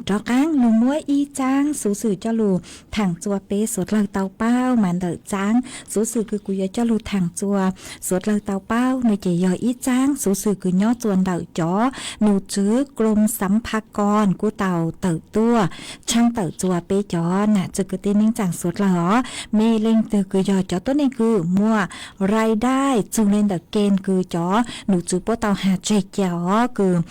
rov qaab lug muab ib txaab xuv xwm coj lug thaam txuas peb suav dlawg tau paub. Mas ntawm txaab xuv xwm kws kuv yuav coj lug thaam txuas suav dlawg tau paub nua ces yog ib txaab xuv xwm kws nyob txuas ntawm cov num tswv Krom Xav Pha Koos kuj tau tawm tuaj tshaab tawm txuas peb cov nam txwv kwv tij neej tsaa suav dlawg os. Mej leej twg kws yog cov tuab neeg kws muaj rai dai txug le ntawm kees kws cov num tswv puab tau has tseg ca os kws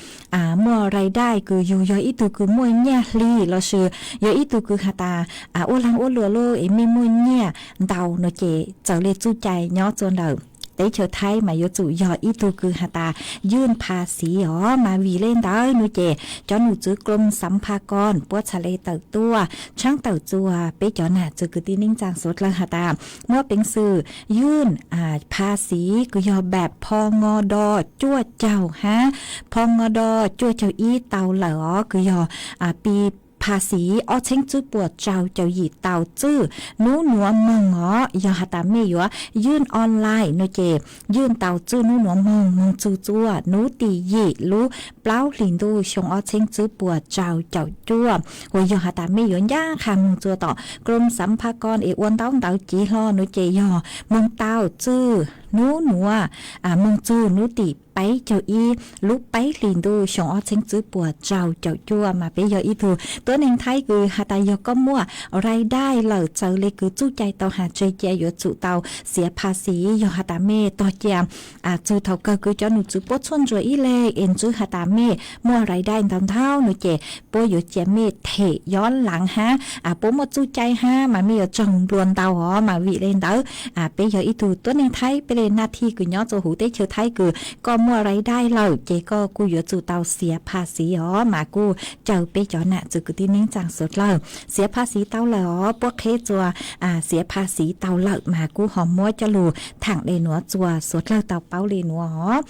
muaj rai dai kws yug yog ib tug kws muaj nyaj hli lossis yog ib tug kws has tas ua laag ua luam lug es mej muaj nyaj ntau nua ces txawm le txuj cai nyob txuas ntawm teb chaws Thaib mas yuav tsum yog ib tug kws has tas ywj pha xiv os. Mas vim le ntawd nua ces cov num tswv Krom Xav Pha Koos puab txhad le tawm tuaj tshaab tawm txuas peb cov nam txwv kwv tij neej tsaa suav dlawg has tas muab peev xwm ywj pha xiv kws yog npam pho ngo do cuaj caug hab pho ngo do cuaj caug ib tau lawm os kws yog pib pha xiv ob txheeb tswb puas rau caum yim tau txwj nub nuav moog os. Yog has tas mej yuav ywj online no ces ywj tau txwj nub nuav moog, moog txug txua nub tim yim lub plaub hlis ntuj xyoo ob txheeb tswb puas rau caum cuaj. Uas yog has tas mej yuav ncaaj qha moog txua tom krom xav pha koos es ua ntaub ntawv civ hlo no ces yog moog tau txwj nub nuav, moog txug nub tim peb caug ib lub peb hlis ntuj xyoo ob txheeb tswb puas rau caum cuaj. Mas peb yog ib tug tuab neeg Thaib kws has tas yog koj muaj rai daij lawm txawm le kws txuj cai tau has tseg cia yuav tsum tau xiav pha xiv. Yog has tas mej tog cia txug thaum kawg kws cov num txwv puab tshuaj ntsuas ib leeg es ntswb has tas mej muaj rai daij ntau ntau no ces puab yuav cia mej them yob laav hab, puab muaj txuj cai hab mas mej yuav tsaug nplua ntau os. Mas vim le ntawd peb yog ib tug tuab neeg Thaib, peb le naj thij kws nyob txua huv teb chaws Thaib kws koj muaj rai daij lawm ces koj kuj yuav tsum tau xiav pha xiv os. Mas kuj caw peb cov nam txwv kwv tij neej tsaa suav dlawg xiav pha xiv tau lawm os. Puab qheb txua xiav pha xiv tau lawm mas kuj ho muab coj lug thaam le nuav txua suav dlawg tau paub le nuav os.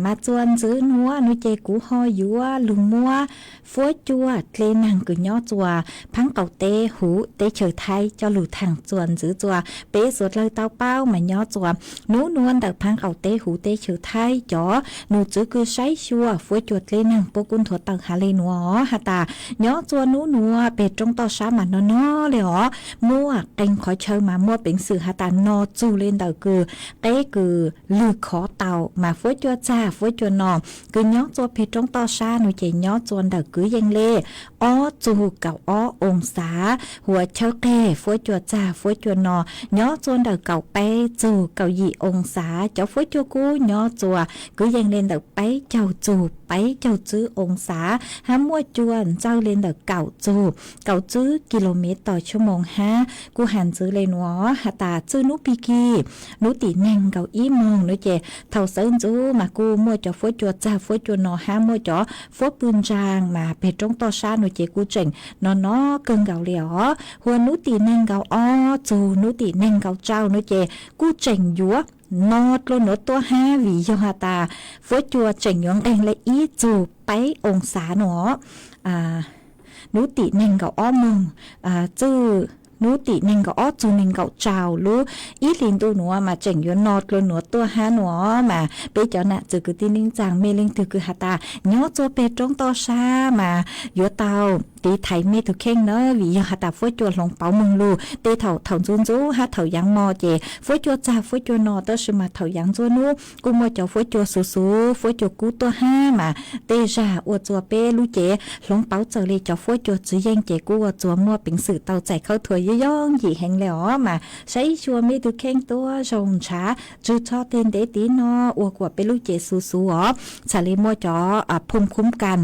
Mas txua ntxwv nuav no ces kuv ho yuav lug muab fuab cua dlej neeg kws nyob txua phaab qaum teb huv teb chaws Thaib coj lug thaam txua ntxwv txua peb suav dlawg tau paub. Mas nyob txua nub nuav ntawm phaab qaum teb huv teb chaws Thaib cov num txwv kws saib xyuas fuab cua dlej neeg puab kuj nthuav tawm has le nuav os. Has tas nyob txua nub nuav peg roob toj sab mas no no le os, muaj qee qhov chaw mas muaj peev xwm has tas no txug le ntawm kws qeb kws lwg khov tau. Mas fuab cua txag fuab cua no kws nyob txua peg roob toj sab no ces nyob txua ntawm kwv yees le ob txug kaum ob oo xav. Huv chaw qeg fuab cua txag fuab cua no nyob txua ntawm kaum peb txug kaum yim oo xav. Cov fuab cua kub nyob txua kwv yees le ntawm peb caug txug peb caug tsib oo xav, hab muaj cua ntxawg le ntawm kaum txug kaum tsib kilomev tos tshuaj moos hab. Kuj has ntxwv le nuav has tas txwj nub pig kig nub tim neeg nkaus ib moog no ces thaum sawv ntxuv mas kuj muaj cov fuab cua txag fuab cua no hab muaj cov fuab pw ntsaa mas peg roob toj sab no ces kuj tseem no no kawg nkaus le os. Huv nub tim neeg nkaus ob txug nub tim neeg nkaus rau no ces kuj tseem yuav no dlua nuav tuaj hab vim yog has tas fuab cua tseem yuav nqeeg le ib txug peb oo xav no os. Nub tim neeg nkaus ob moog, txwj nub tim neeg nkaus ob txug neeg nkaus rau lub ib hlis ntuj nuav mas tseem yuav no dlua nuav tuaj hab no. Mas peb cov nam txwv kwv tij neej tsaa mej leej twg kws has tas nyob txua peg roob toj sab mas yuav tau tiv thaiv mej tug kheej na vim yog has tas fuab cua hloov pauv moog lug tej thaum thaum ntxuv ntxuv hab thaum yaav mo ces fuab cua txag fuab cua no tab sis mas thaum yaav ntuj nub kuj muaj cov fuab cua xuv xuv fuab cua kub tuaj hab mas tej zag ua txua peb lub cev hloov pauv txawm le cov fuab cua tswv yeej ces kuj ua txua muaj peev xwm tau txais khawb thuas yooj yooj yim heev le os. Mas saib xyuas mej tug kheej tuab zoo ntshav tswg txhob teg ntev tiv no ua kuas peb lub cev xuv xuv os, txhad le muaj cov phum khub kas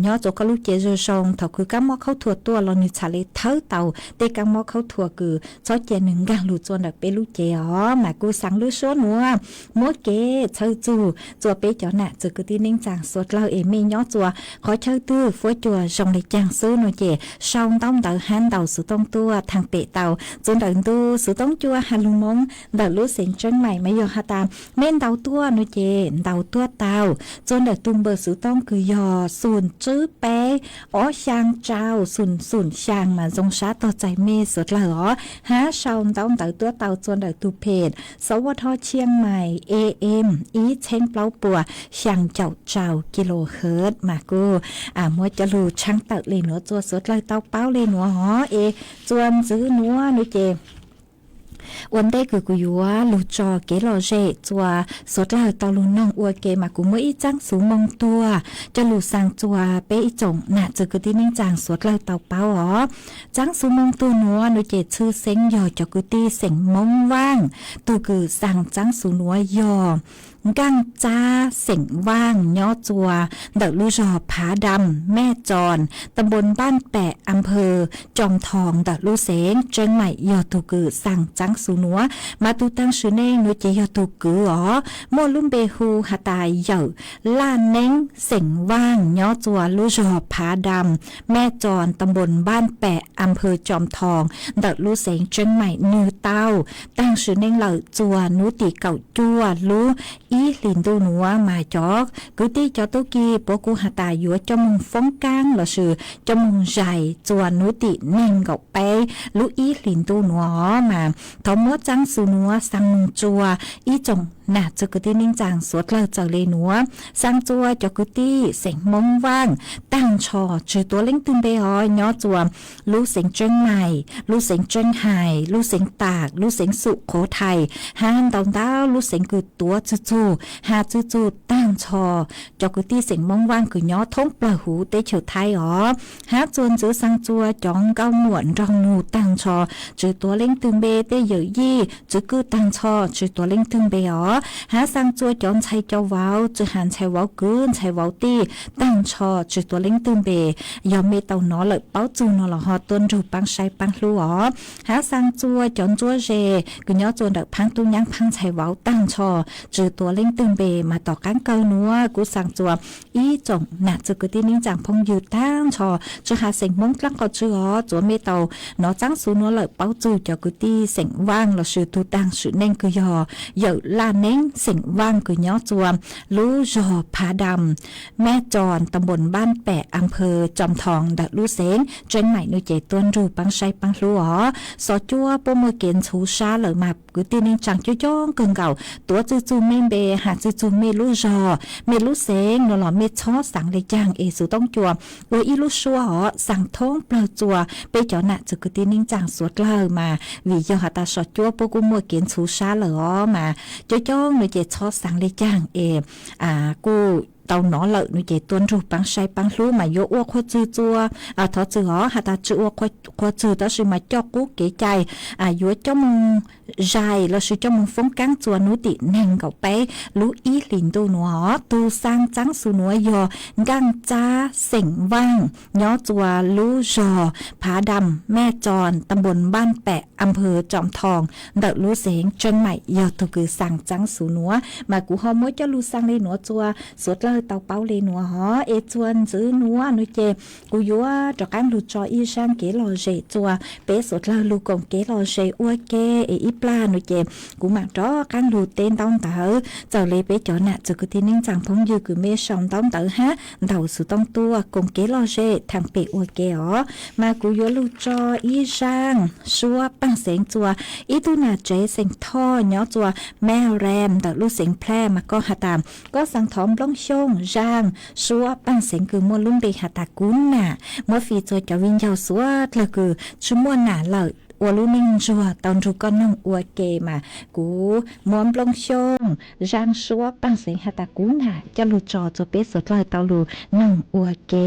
nyob txua koj lub cev zoo zoo thaum kws kaab mob khawb thuas tuaj los nwg txhad le thawb tau tej kaab mob khawb thuas kws txhob cia nwg nkaag lug txua ntawm peb lub cev os. Mas kuj xaav lub suab nuav muab kev txhawb txug txua peb cov nam txwv kwv tij neej tsaa suav dlawg es mej nyob txua qhov chaw twg fuab cua zoo le caag xwb no ces sau ntaub ntawv hab ntaus xuv tooj tuaj thaam pem tau txua ntawm ntu xuv tooj cua has lug Moob ntawm lub xeev Tseeb Maim. Mas yog has tas mej ntaus tuaj no ces ntaus tuaj tau txua ntawm tug npawb xuv tooj kws yog xum tswb peb ob xyaa rau xum xum xyaa mas zoo sab tog txais mej suav dlawg os, hab sau ntaub ntawv tuaj tau txua ntawm tug phem xov ua dho Tshiab Maim A M ib txheeb plaub puas xyaa caum rau kilohertz. Mas kuj muab cov lug tshaaj tawm le nuav txua suav dlawg tau paub le nuav os. Es txua ntxwv nuav no ces ua ntej kws kuv yuav lug tso kev lom zem txua suav dlawg tau lug noog ua ke mas kuv muab ib txaab xuv moo tuag coj lug xaa txua peb ib tsoom nam txwv kwv tij neej tsaa suav dlawg tau paub os. Txaab xuv moo tuag nuav no ces tshwj xeeb yog cov kwv tij xeem Moob Vaaj. Tug kws xaa txaab xuv nuav yog Nkaaj Txab xeem Vaaj nyob txua ntawm lub zog Phav Dam, Mej Txoos, tam npos Npaaj Pem, am phawv Coom Thoo ntawm lub xeev Tseeb Maim yog tug kws xaa txaab xu nuav, mas tug taag sim neej nuav ces yog tug kwv os, muaj lub npe hu has tas Yawm Laj Neeb xeem Vaaj nyob tsua lub zog Phav Dam, Mej Tso, ta npos Npaj Pem, a phawv Tsoom Thoo, ntawm lub xeev Tseeb Maim. Nwg tau taag sim neej lawm tsua nub tim kaum cuaj lub ib hlis ntuj nuav, mas cov kwv tij cov tub ki puab kuj has tas yuav coj moog foob kaab lossis coj moog zais tsua nub tim neeg nkaum peb lub ib hlis ntuj nuav os. Mas thov muab tsaab xu nuav xaa moog tsua ib tsoom nam txwg kwv tij neej tsaa suav dlawg txawm le nuav, xaa tsua cov kwv tij xeem Moob Vaaj taag nrho, tsi tuav leej twg npe os, nyob tsua lub xeev Tseeb Maim, lub xeev Tseeb Hais, lub xeev Tam, lub xeev Xum Qhuv Thais, hab ntau ntau lub xeev kws tuav txug txug, has txug txug taag nrho cov kwv tij xeem Moob Vaaj kws nyob thoob plawg huv teb chaws Thaib os. Hab txuas ntxiv xaa tsua cov nkauj muam nraug nug taag nrho, tsi tuav leej twg npe, tej yawm yij tswv kwj taag nrho, tsi tuav leej twg npe os. Hab xaa tsua cov ntxhais cov vauv, tsi has ntxhais vauv kwv ntxhais vauv tij taag nrho, tsi tuav leej twg npe. Yog mej tau nov lawm paub txug no los ho tuaj nrug paab saib paab hlub os. Hab xaa tsua cov ntsuab ze kws nyob tsua ntawm phaab tub nyaab phaab ntxhais vauv taag nrho, tsi tuav leej twg npe, mas tom qaab kawg nuav kuv xaa tsua ib tsoom nam txwg kwv tij neej tsaa phooj ywg taag nrho, tsi has xeem Moob dlaab qhov twg os, tsuav mej tau nov tsaab xu nuav lawm paub txug cov kwv tij xeem Vaaj lossis tug taag sim neej kws yog Yawm Laj Neeb xeem Vaaj kws nyob tsua lub zog Phav Dam, Mej Tso, ta npos Npaj Pem, a phawv Tsoom Thoo, ntawm lub xeev Tseeb Maim nuav ces tuaj nrug paab saib paab hlub os. Xov cuab puab muaj kev ntxhuv sab lawm mas kwv tij neej tsaa coob coob kawg nkaus, tuav txug txug mej npe, has txug txug mej lub zog, mej lub xeev nuav los mej txhob xaav le caag es xuv toob cua ua ib lub suab os, xaa thoob plawg tsua peb cov nam txwg kwv tij neej tsaa suav dlawg mas vim yog has tas xov cuab puab kuj muaj kev ntxhuv sab lawm os, mas coob coob nuav ces txhob xaav le caag es kuj tau nov lawm nuav ces tuaj nrug paab saib paab hlub mas yuav ua qhua txwg tsua, thov txwm os, has tas tsi ua qhua txwg tab sis mas coj qub kev cai, yuav coj moog zais lossis coj moog foob kaab tsua nub tim neeg nkaum peb lub ib hlis ntuj nuav os. Tug xaa tsaab xu nuav yog Nkaaj Tsab xeem Vaaj nyob tsua lub zog Phav Dam, Mej Tso, ta npos Npaj Pem, a phawv Tsoom Thoo, ntawm lub xeev Tseeb Maim yog tug kws xaa tsaab xu nuav. Mas kuv ho muab coj lug xaa le nuav tsua suav dlawg tau paub le nuav os. Es txuas ntxiv nuav nuav ces kuv yuav rov qaab lug tso ib zaaj kev lom zem tsua peb suav dlawg lug koom kev lom zem ua ke es ib plag nuav ces kuv maam rov qaab lug teb ntaub ntawv txawm le peb cov nam txwg kwv tij neej tsaa phooj ywg kws mej sau ntaub ntawv hab ntaus xuv tooj tuaj koom kev lom zem thaam pem ua ke os. Mas kuv yuav lug tso ib zaaj suab paaj xeev tsua ib tug nam tsev xeem Thoj nyob tsua Mej Rem ntawm lub xeev Plej mas koj has tas koj xaa thov nplooj xyooj zaaj suab paaj xeev kws muaj lub npe has tas Kuv Nam, muab fij tsua cov viv ncaus suav dlawg kws tsi muaj nam lawm ua lub neej ntsuag tau nrug koj noog ua ke mas kuv muab nplooj xyooj zaaj suab paaj xeev has tas Kuv Nam coj lug tso tsua peb suav dlawg tau lug noog ua ke.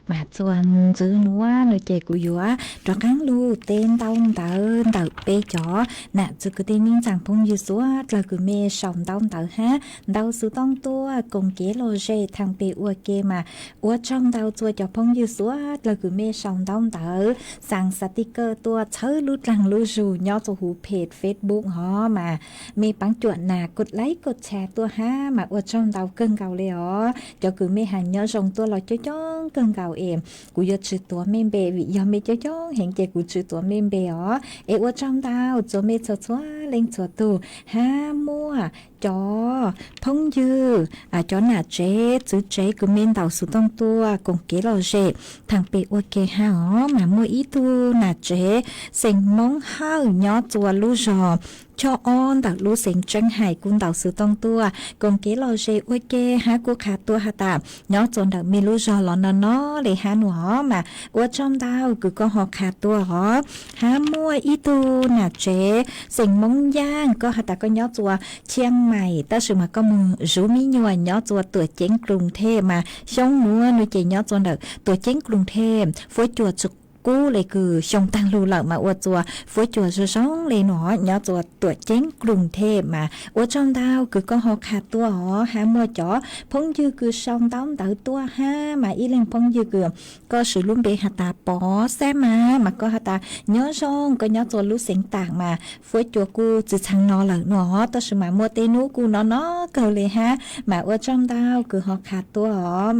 Mas txuas ntxiv nuav no ces kuv yuav rov qaab lug teb ntaub ntawv ntawm peb cov nam txwv kwv tij neej tsaa phooj ywg suav dlawg kws mej sau ntaub ntawv hab ntau xuv tooj tuaj koom kev lom zem thaam pem ua ke mas ua tsaug ntau txua cov phooj ywg suav dlawg kws mej sau ntaub ntawv xaa xav tiv kawj tuaj txhawb lub dlaag lub zug nyob txua huv peg Facebook hov mas mej paab cuam nas kod laib kod tshare tuaj hab mas ua tsaug ntau kawg nkaus le os. Cov kws mej has nyob zoo tuaj los coob coob kawg nkaus es kuv yuav tsi tuav mej npe vim yog mej coob coob heev ces kuv tsi tuav mej npe os. Es ua tsaug ntau txua mej txhua txhua leej txhua tug hab muaj cov phooj ywg, cov nam tsev txwv tsev kws mej ntau xuv tooj tuaj koom kev lom zem thaam pem ua ke hab os mas muaj ib tug nam tsev xeem Moob Hawj nyob txua lub zog Choj Ob ntawm lub xeev Tseeb Hais kuj ntau xuv tooj tuaj koom kev lom zem ua ke hab kuj qha tuaj has tas nyob txua ntawm mej lub zog los no no le hab nua os mas ua tsaug ntau kws koj ho qha tuaj os. Hab muaj ib tug nam tsev xeem Moob Yaaj koj has tas koj nyob txua Chiang Mai tab sis mas koj moog zuv mi nyuam nyob txua Tuam Ceeb Kruv Thej mas xyoo nuav nua ces nyob txua ntawm Tuam Ceeb Kruv Thej fuab cua tsi kub le kws xyoo taag lug lawm mas ua txua fuab cua zoo zoo le nua nyob txua Tuam Ceeb Kruv Thej mas ua tsaug ntau kws koj ho qha tuaj os. Hab muaj cov phooj ywg kws sau ntaub ntawv tuaj hab mas ib leeg phooj ywg kws koj swv lub npe has tas Pov Xab Mas mas koj has tas nyob zoo koj nyob txua lub xeev Taam mas fuab cua kuj tsi tshee no lawm nua tab sis mas muaj tej nub kuj no no kawg le hab mas ua tsaug ntau kws ho qha tuaj os.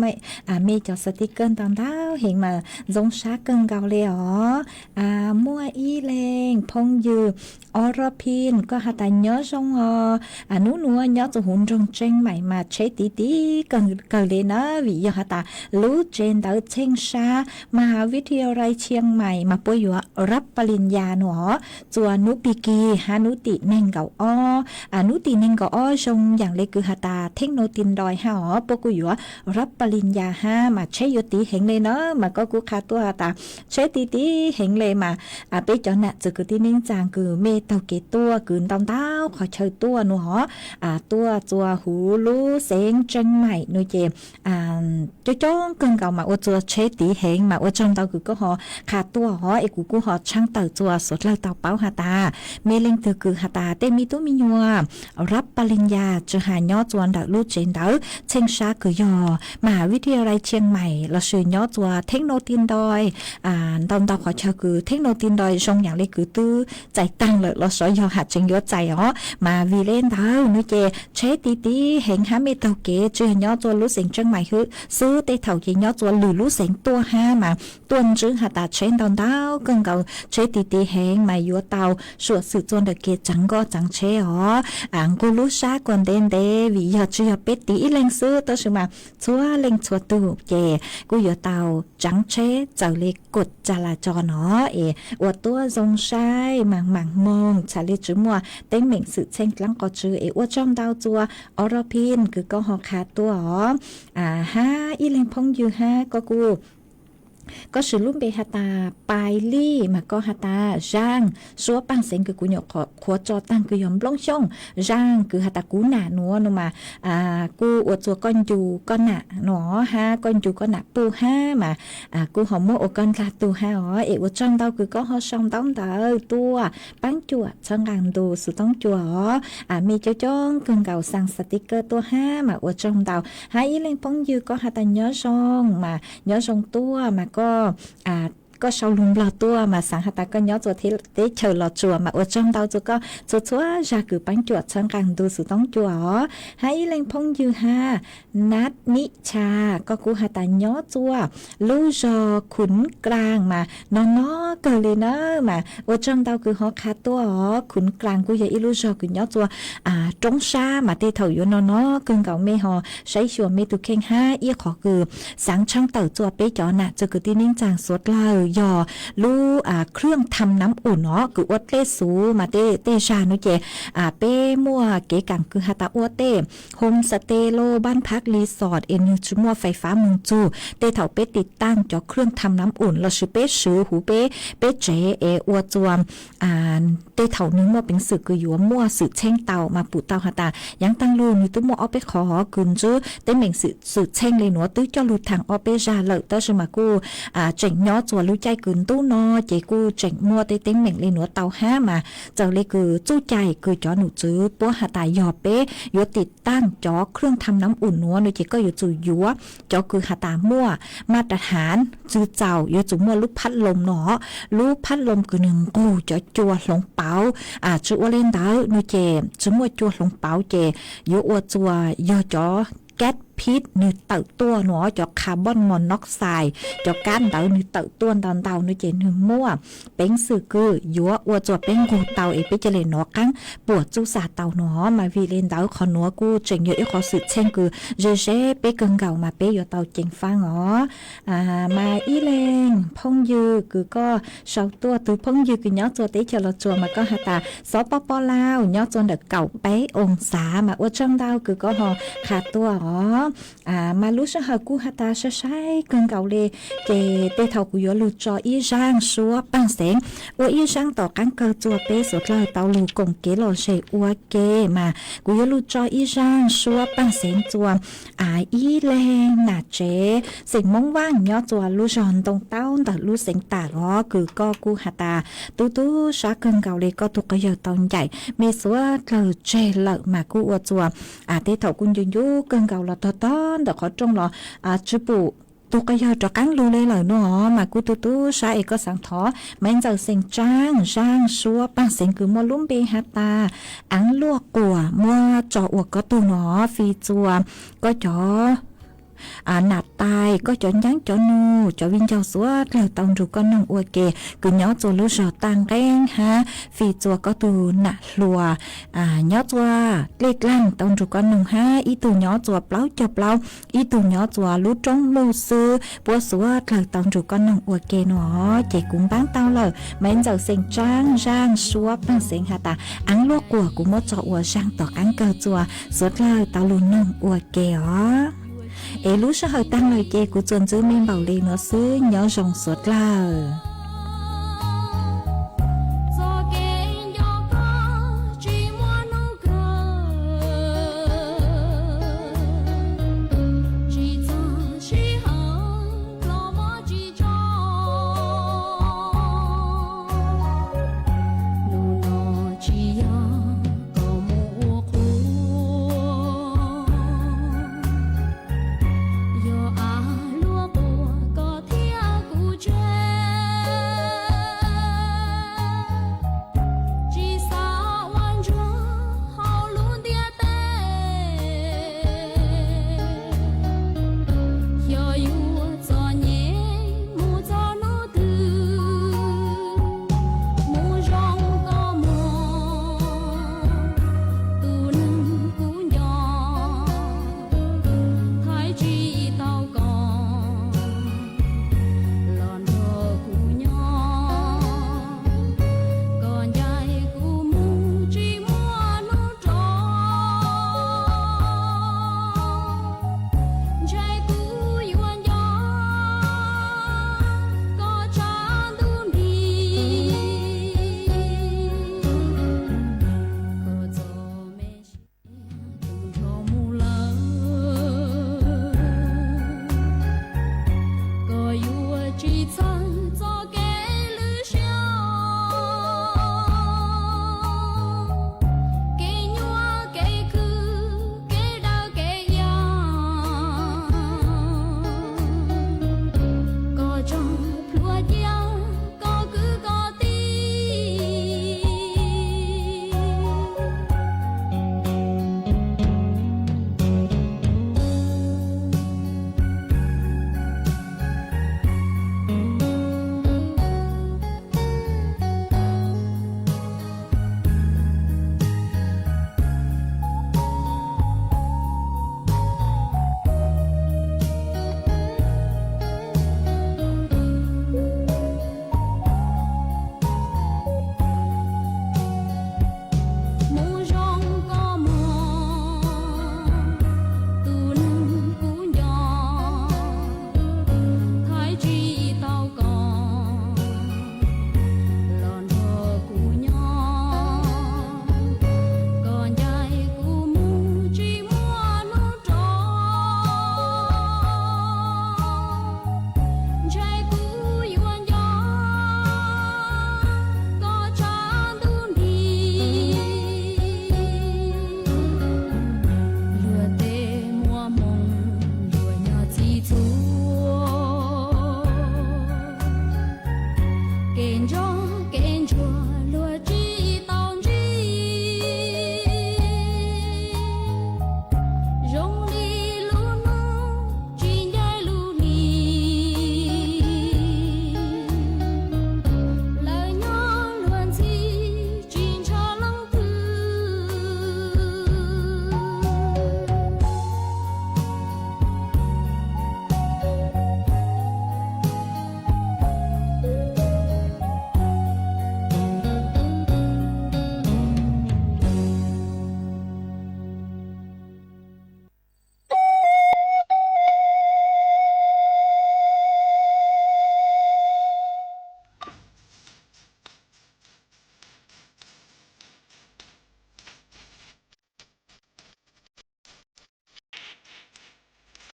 Mej cov xav tiv kawj ntau ntau heev mas zoo sab kawg nkaus le os. Muaj ib leeg phooj ywg Orophim koj has tas nyob zoo os, nub nuav nyob txua huv nroog Tseeb Maim mas tsheb tiv tiv kawg le na vim yog has tas lub tsev ntawv Txheej Sab Maha Vidyalay Chiang Mai mas puab yuav rab pa lin ya nua txua nub pig kig hab nub tim neeg nkaum ob. Nub tim neeg nkaum ob zoo yaam le kws has tas theej no ti nroi hab os puab kuj yuav rab pa lin ya hab mas tsheb yuav tiv heev le na mas koj kuj qha tuaj has tas tsheb tiv tiv heev le mas peb cov nam txwv kwv tij neej tsaa kws mej taug kev tuaj kws ntau ntau qhov chaw tuaj nua tuaj txua huv lub xeev Tseeb Maim nua ces coob coob kawg nkaus mas ua txua tsheb tiv heev mas ua tsaug ntau kws koj ho qha tuaj os es kuv kuj ho tshaab tawm txua suav dlawg tau paub has tas mej leej twg kws has tas tej me tub me nyuam rab pa lin ya tsi has nyob txua ntawm lub tsev ntawv Txheej Sab kws yog Maha Vidyalay Chiang Mai lossis nyob txua theej no ti nroi ntau ntau qhov chaw kws theej no ti nroi zoo yaam le kws twb txais taag lawm los xyov yog has tseem yuav txais os mas vim le ntawd nua ces tsheb tiv tiv heev hab mej taug kev tsi yog nyob txua lub xeev Tseeb Maim xwb tej thaum ces nyob txua lwm lub xeev tuaj hab mas tuaj ntsib has tas tsheb ntau ntau kawg nkaus tsheb tiv tiv heev mas yuav tau suam xwm txua ntawm kev tsaav nkoj tsaav tsheb os. Nqug lub sab kuas ntev ntev vim yog tsi yog peb tiv ib leeg xwb tab sis mas txhua leej txhua tug ces kuj yuav tau tsaav tsheb txawm le kod tsa la tso no es ua tuab zoo saib maam maam moog txhad le tsi muaj teeb meem xwm txheej dlaab qhov tsw es ua tsaug ntau txua Orophim kws koj ho qha tuaj os. Hab ib leeg phooj ywg hab koj kuj koj swv lub npe has tas Pais Lij mas koj has tas zaaj suab paaj xeev kws kuv nyuam qhuav tso taag kws yog Nplooj Xyooj, zaaj kws has tas kuv nam nuav nua mas kuj ua txua koj ncu koj nam nua hab koj ncu koj nam puj hab mas kuj ho muab ua koj ndlag tug hab os es ua tsaug ntau kws koj ho sau ntaub ntawv tuaj paab cuam txhawb nqaa ntu xuv toob cua os. Mej coob coob kawg nkaus xaa xav tiv kawj tuaj hab mas ua tsaug ntau. Hab ib leeg phooj ywg koj has tas nyob zoo mas nyob zoo tuaj mas koj koj sau lug Nplog tuaj mas xaav has tas koj nyob txua teb chaws Los Tsuas mas ua tsaug ntau txua koj txhua txhua zag kws paab cuam txhawb nqaa ntu xuv toob cua os. Hab ib leeg phooj ywg hab Nab Nib Tshas koj kuj has tas nyob txua lub zog Khuv Klaas mas no no kawg le na mas ua tsaug ntau kws ho qha tuaj os. Khuv Klaas kuj yog ib lub zog kws nyob txua roob sab mas tej thaum yuav no no kawg nkaus mej ho saib xyuas mej tug kheej hab ib qhov kws xaav tshaab tawm txua peb cov nam txwv kwv tij neej tsaa suav dlawg yog lub khwj tham nam um no kws ua dlej xuv mas tej zag no ces peb muaj kev kaam kws has tas ua tej homestay los npab phab resort es nwg tsi muaj fais fab moog txug. Tej thaum peb tiv taaj cov khwj tham nam um lossis peb swv huv peb, peb tsev es ua txuas tej thaum nwg muaj peev xwm kws yuav muaj xwm txheej tau mas pum tau has tas yaav taag lug nwg tub muaj ob peb qhov kws ntsib teeb meem xwm txheej le nuav twb coj lug thaam ob peb zag lawm tab sis mas kuj tseem nyob txuas lub caij kws ntub no ces kuj tseem muaj tej teeb meem le nuav tau hab mas txawm le kws txuj cai kws cov num tswv puab has tas yog peb yuav tiv taaj cov khwj tham nam um nuav no ces koj yuav tsum yuav cov kws has tas muaj maj ras haav txwg txaus, yuav tsum muaj lub phab loo no, lub phab loo kws nwg nqug cov cua hloov pauv. Tsi ua le ntawd no ces tsi muaj cua hloov pauv ces yuav ua txuas yog cov kaab phib nwg tawm tuaj no, cov carbon monoxide, cov kaab ntawd nwg tawm tuaj ntau ntau no ces nwg muaj peev xwm kws yuav ua txuas peb nqug tau es peb ca le nov qaab puam txuj xav tau no mas vim le ntawd qhov nuav kuj tseem yog ib qhov xwm txheej kws ze zeb peb kawg nkaus mas peb yuav tau ceev faab os. Mas ib leeg phooj ywg kws koj sau tuaj, tug phooj ywg kws nyob txuas teb chaws Los Tsuas mas koj has tas Xov Pos Pos Lauj nyob txuas ntawm kaum peb oo xav mas ua tsaug ntau kws koj ho qha tuaj os. Mas lub sij hawm kuj has tas sai sai kawg nkaus le, ces tej thaum kuv yuav lug tso ib zaaj suab paaj xeev, ua ib zaaj tom qaab kawg txuas peb suav dlawg tau lug koom kev lom zem ua ke mas kuv yuav lug tso ib zaaj suab paaj xeev txuas ib leeg nam tsev xeem Moob Vaaj nyob txuas lub zog Ntoo Taub ntawm lub xeev Tam los kws koj kuj has tas tub tub sab kawg nkaus le koj tug quas yawg tau ncaim mej suav dlawg tseg lawm mas kuj ua txuas tej thaum kuj ncu ncu kawg nkaus los tog tog ntawm qhov rooj los tsi pum tug quas yawg rov qaab lug le lawm no mas kuj tub tub sab es koj xaav thov maiv ntxawm xeem Tsaab zaaj suab paaj xeev kws muaj lub npe has tas Aav Luaj Quas muab tso ua koj tug no fij txuas koj cov nam tais, koj cov ncaab cov nug, cov viv ncaus suav dlawg tau nrug koj noog ua ke kws nyob txuas lub zog Taaj Nqeeb hab fij txuas koj tug nam hluas nyob txuas Dlej Dlaag tau nrug koj noog hab ib tug nyob txuas plaub caug plaub, ib tug nyob txuas lub roob Muj Xwb puab suav dlawg tau nrug koj noog ua ke no ces kuv npaab tau lawm. Maiv ntxawm xeem Tsaab zaaj suab paaj xeev has tas Aav Luaj Quas kuv muab tso ua zaaj tom qaab kawg txuas suav dlawg tau lug noog ua ke os. Es lub sij hawm taag lawm ces kuv txuas ntxwv mej npaum le nuav xwb, nyob zoo suav dlawg.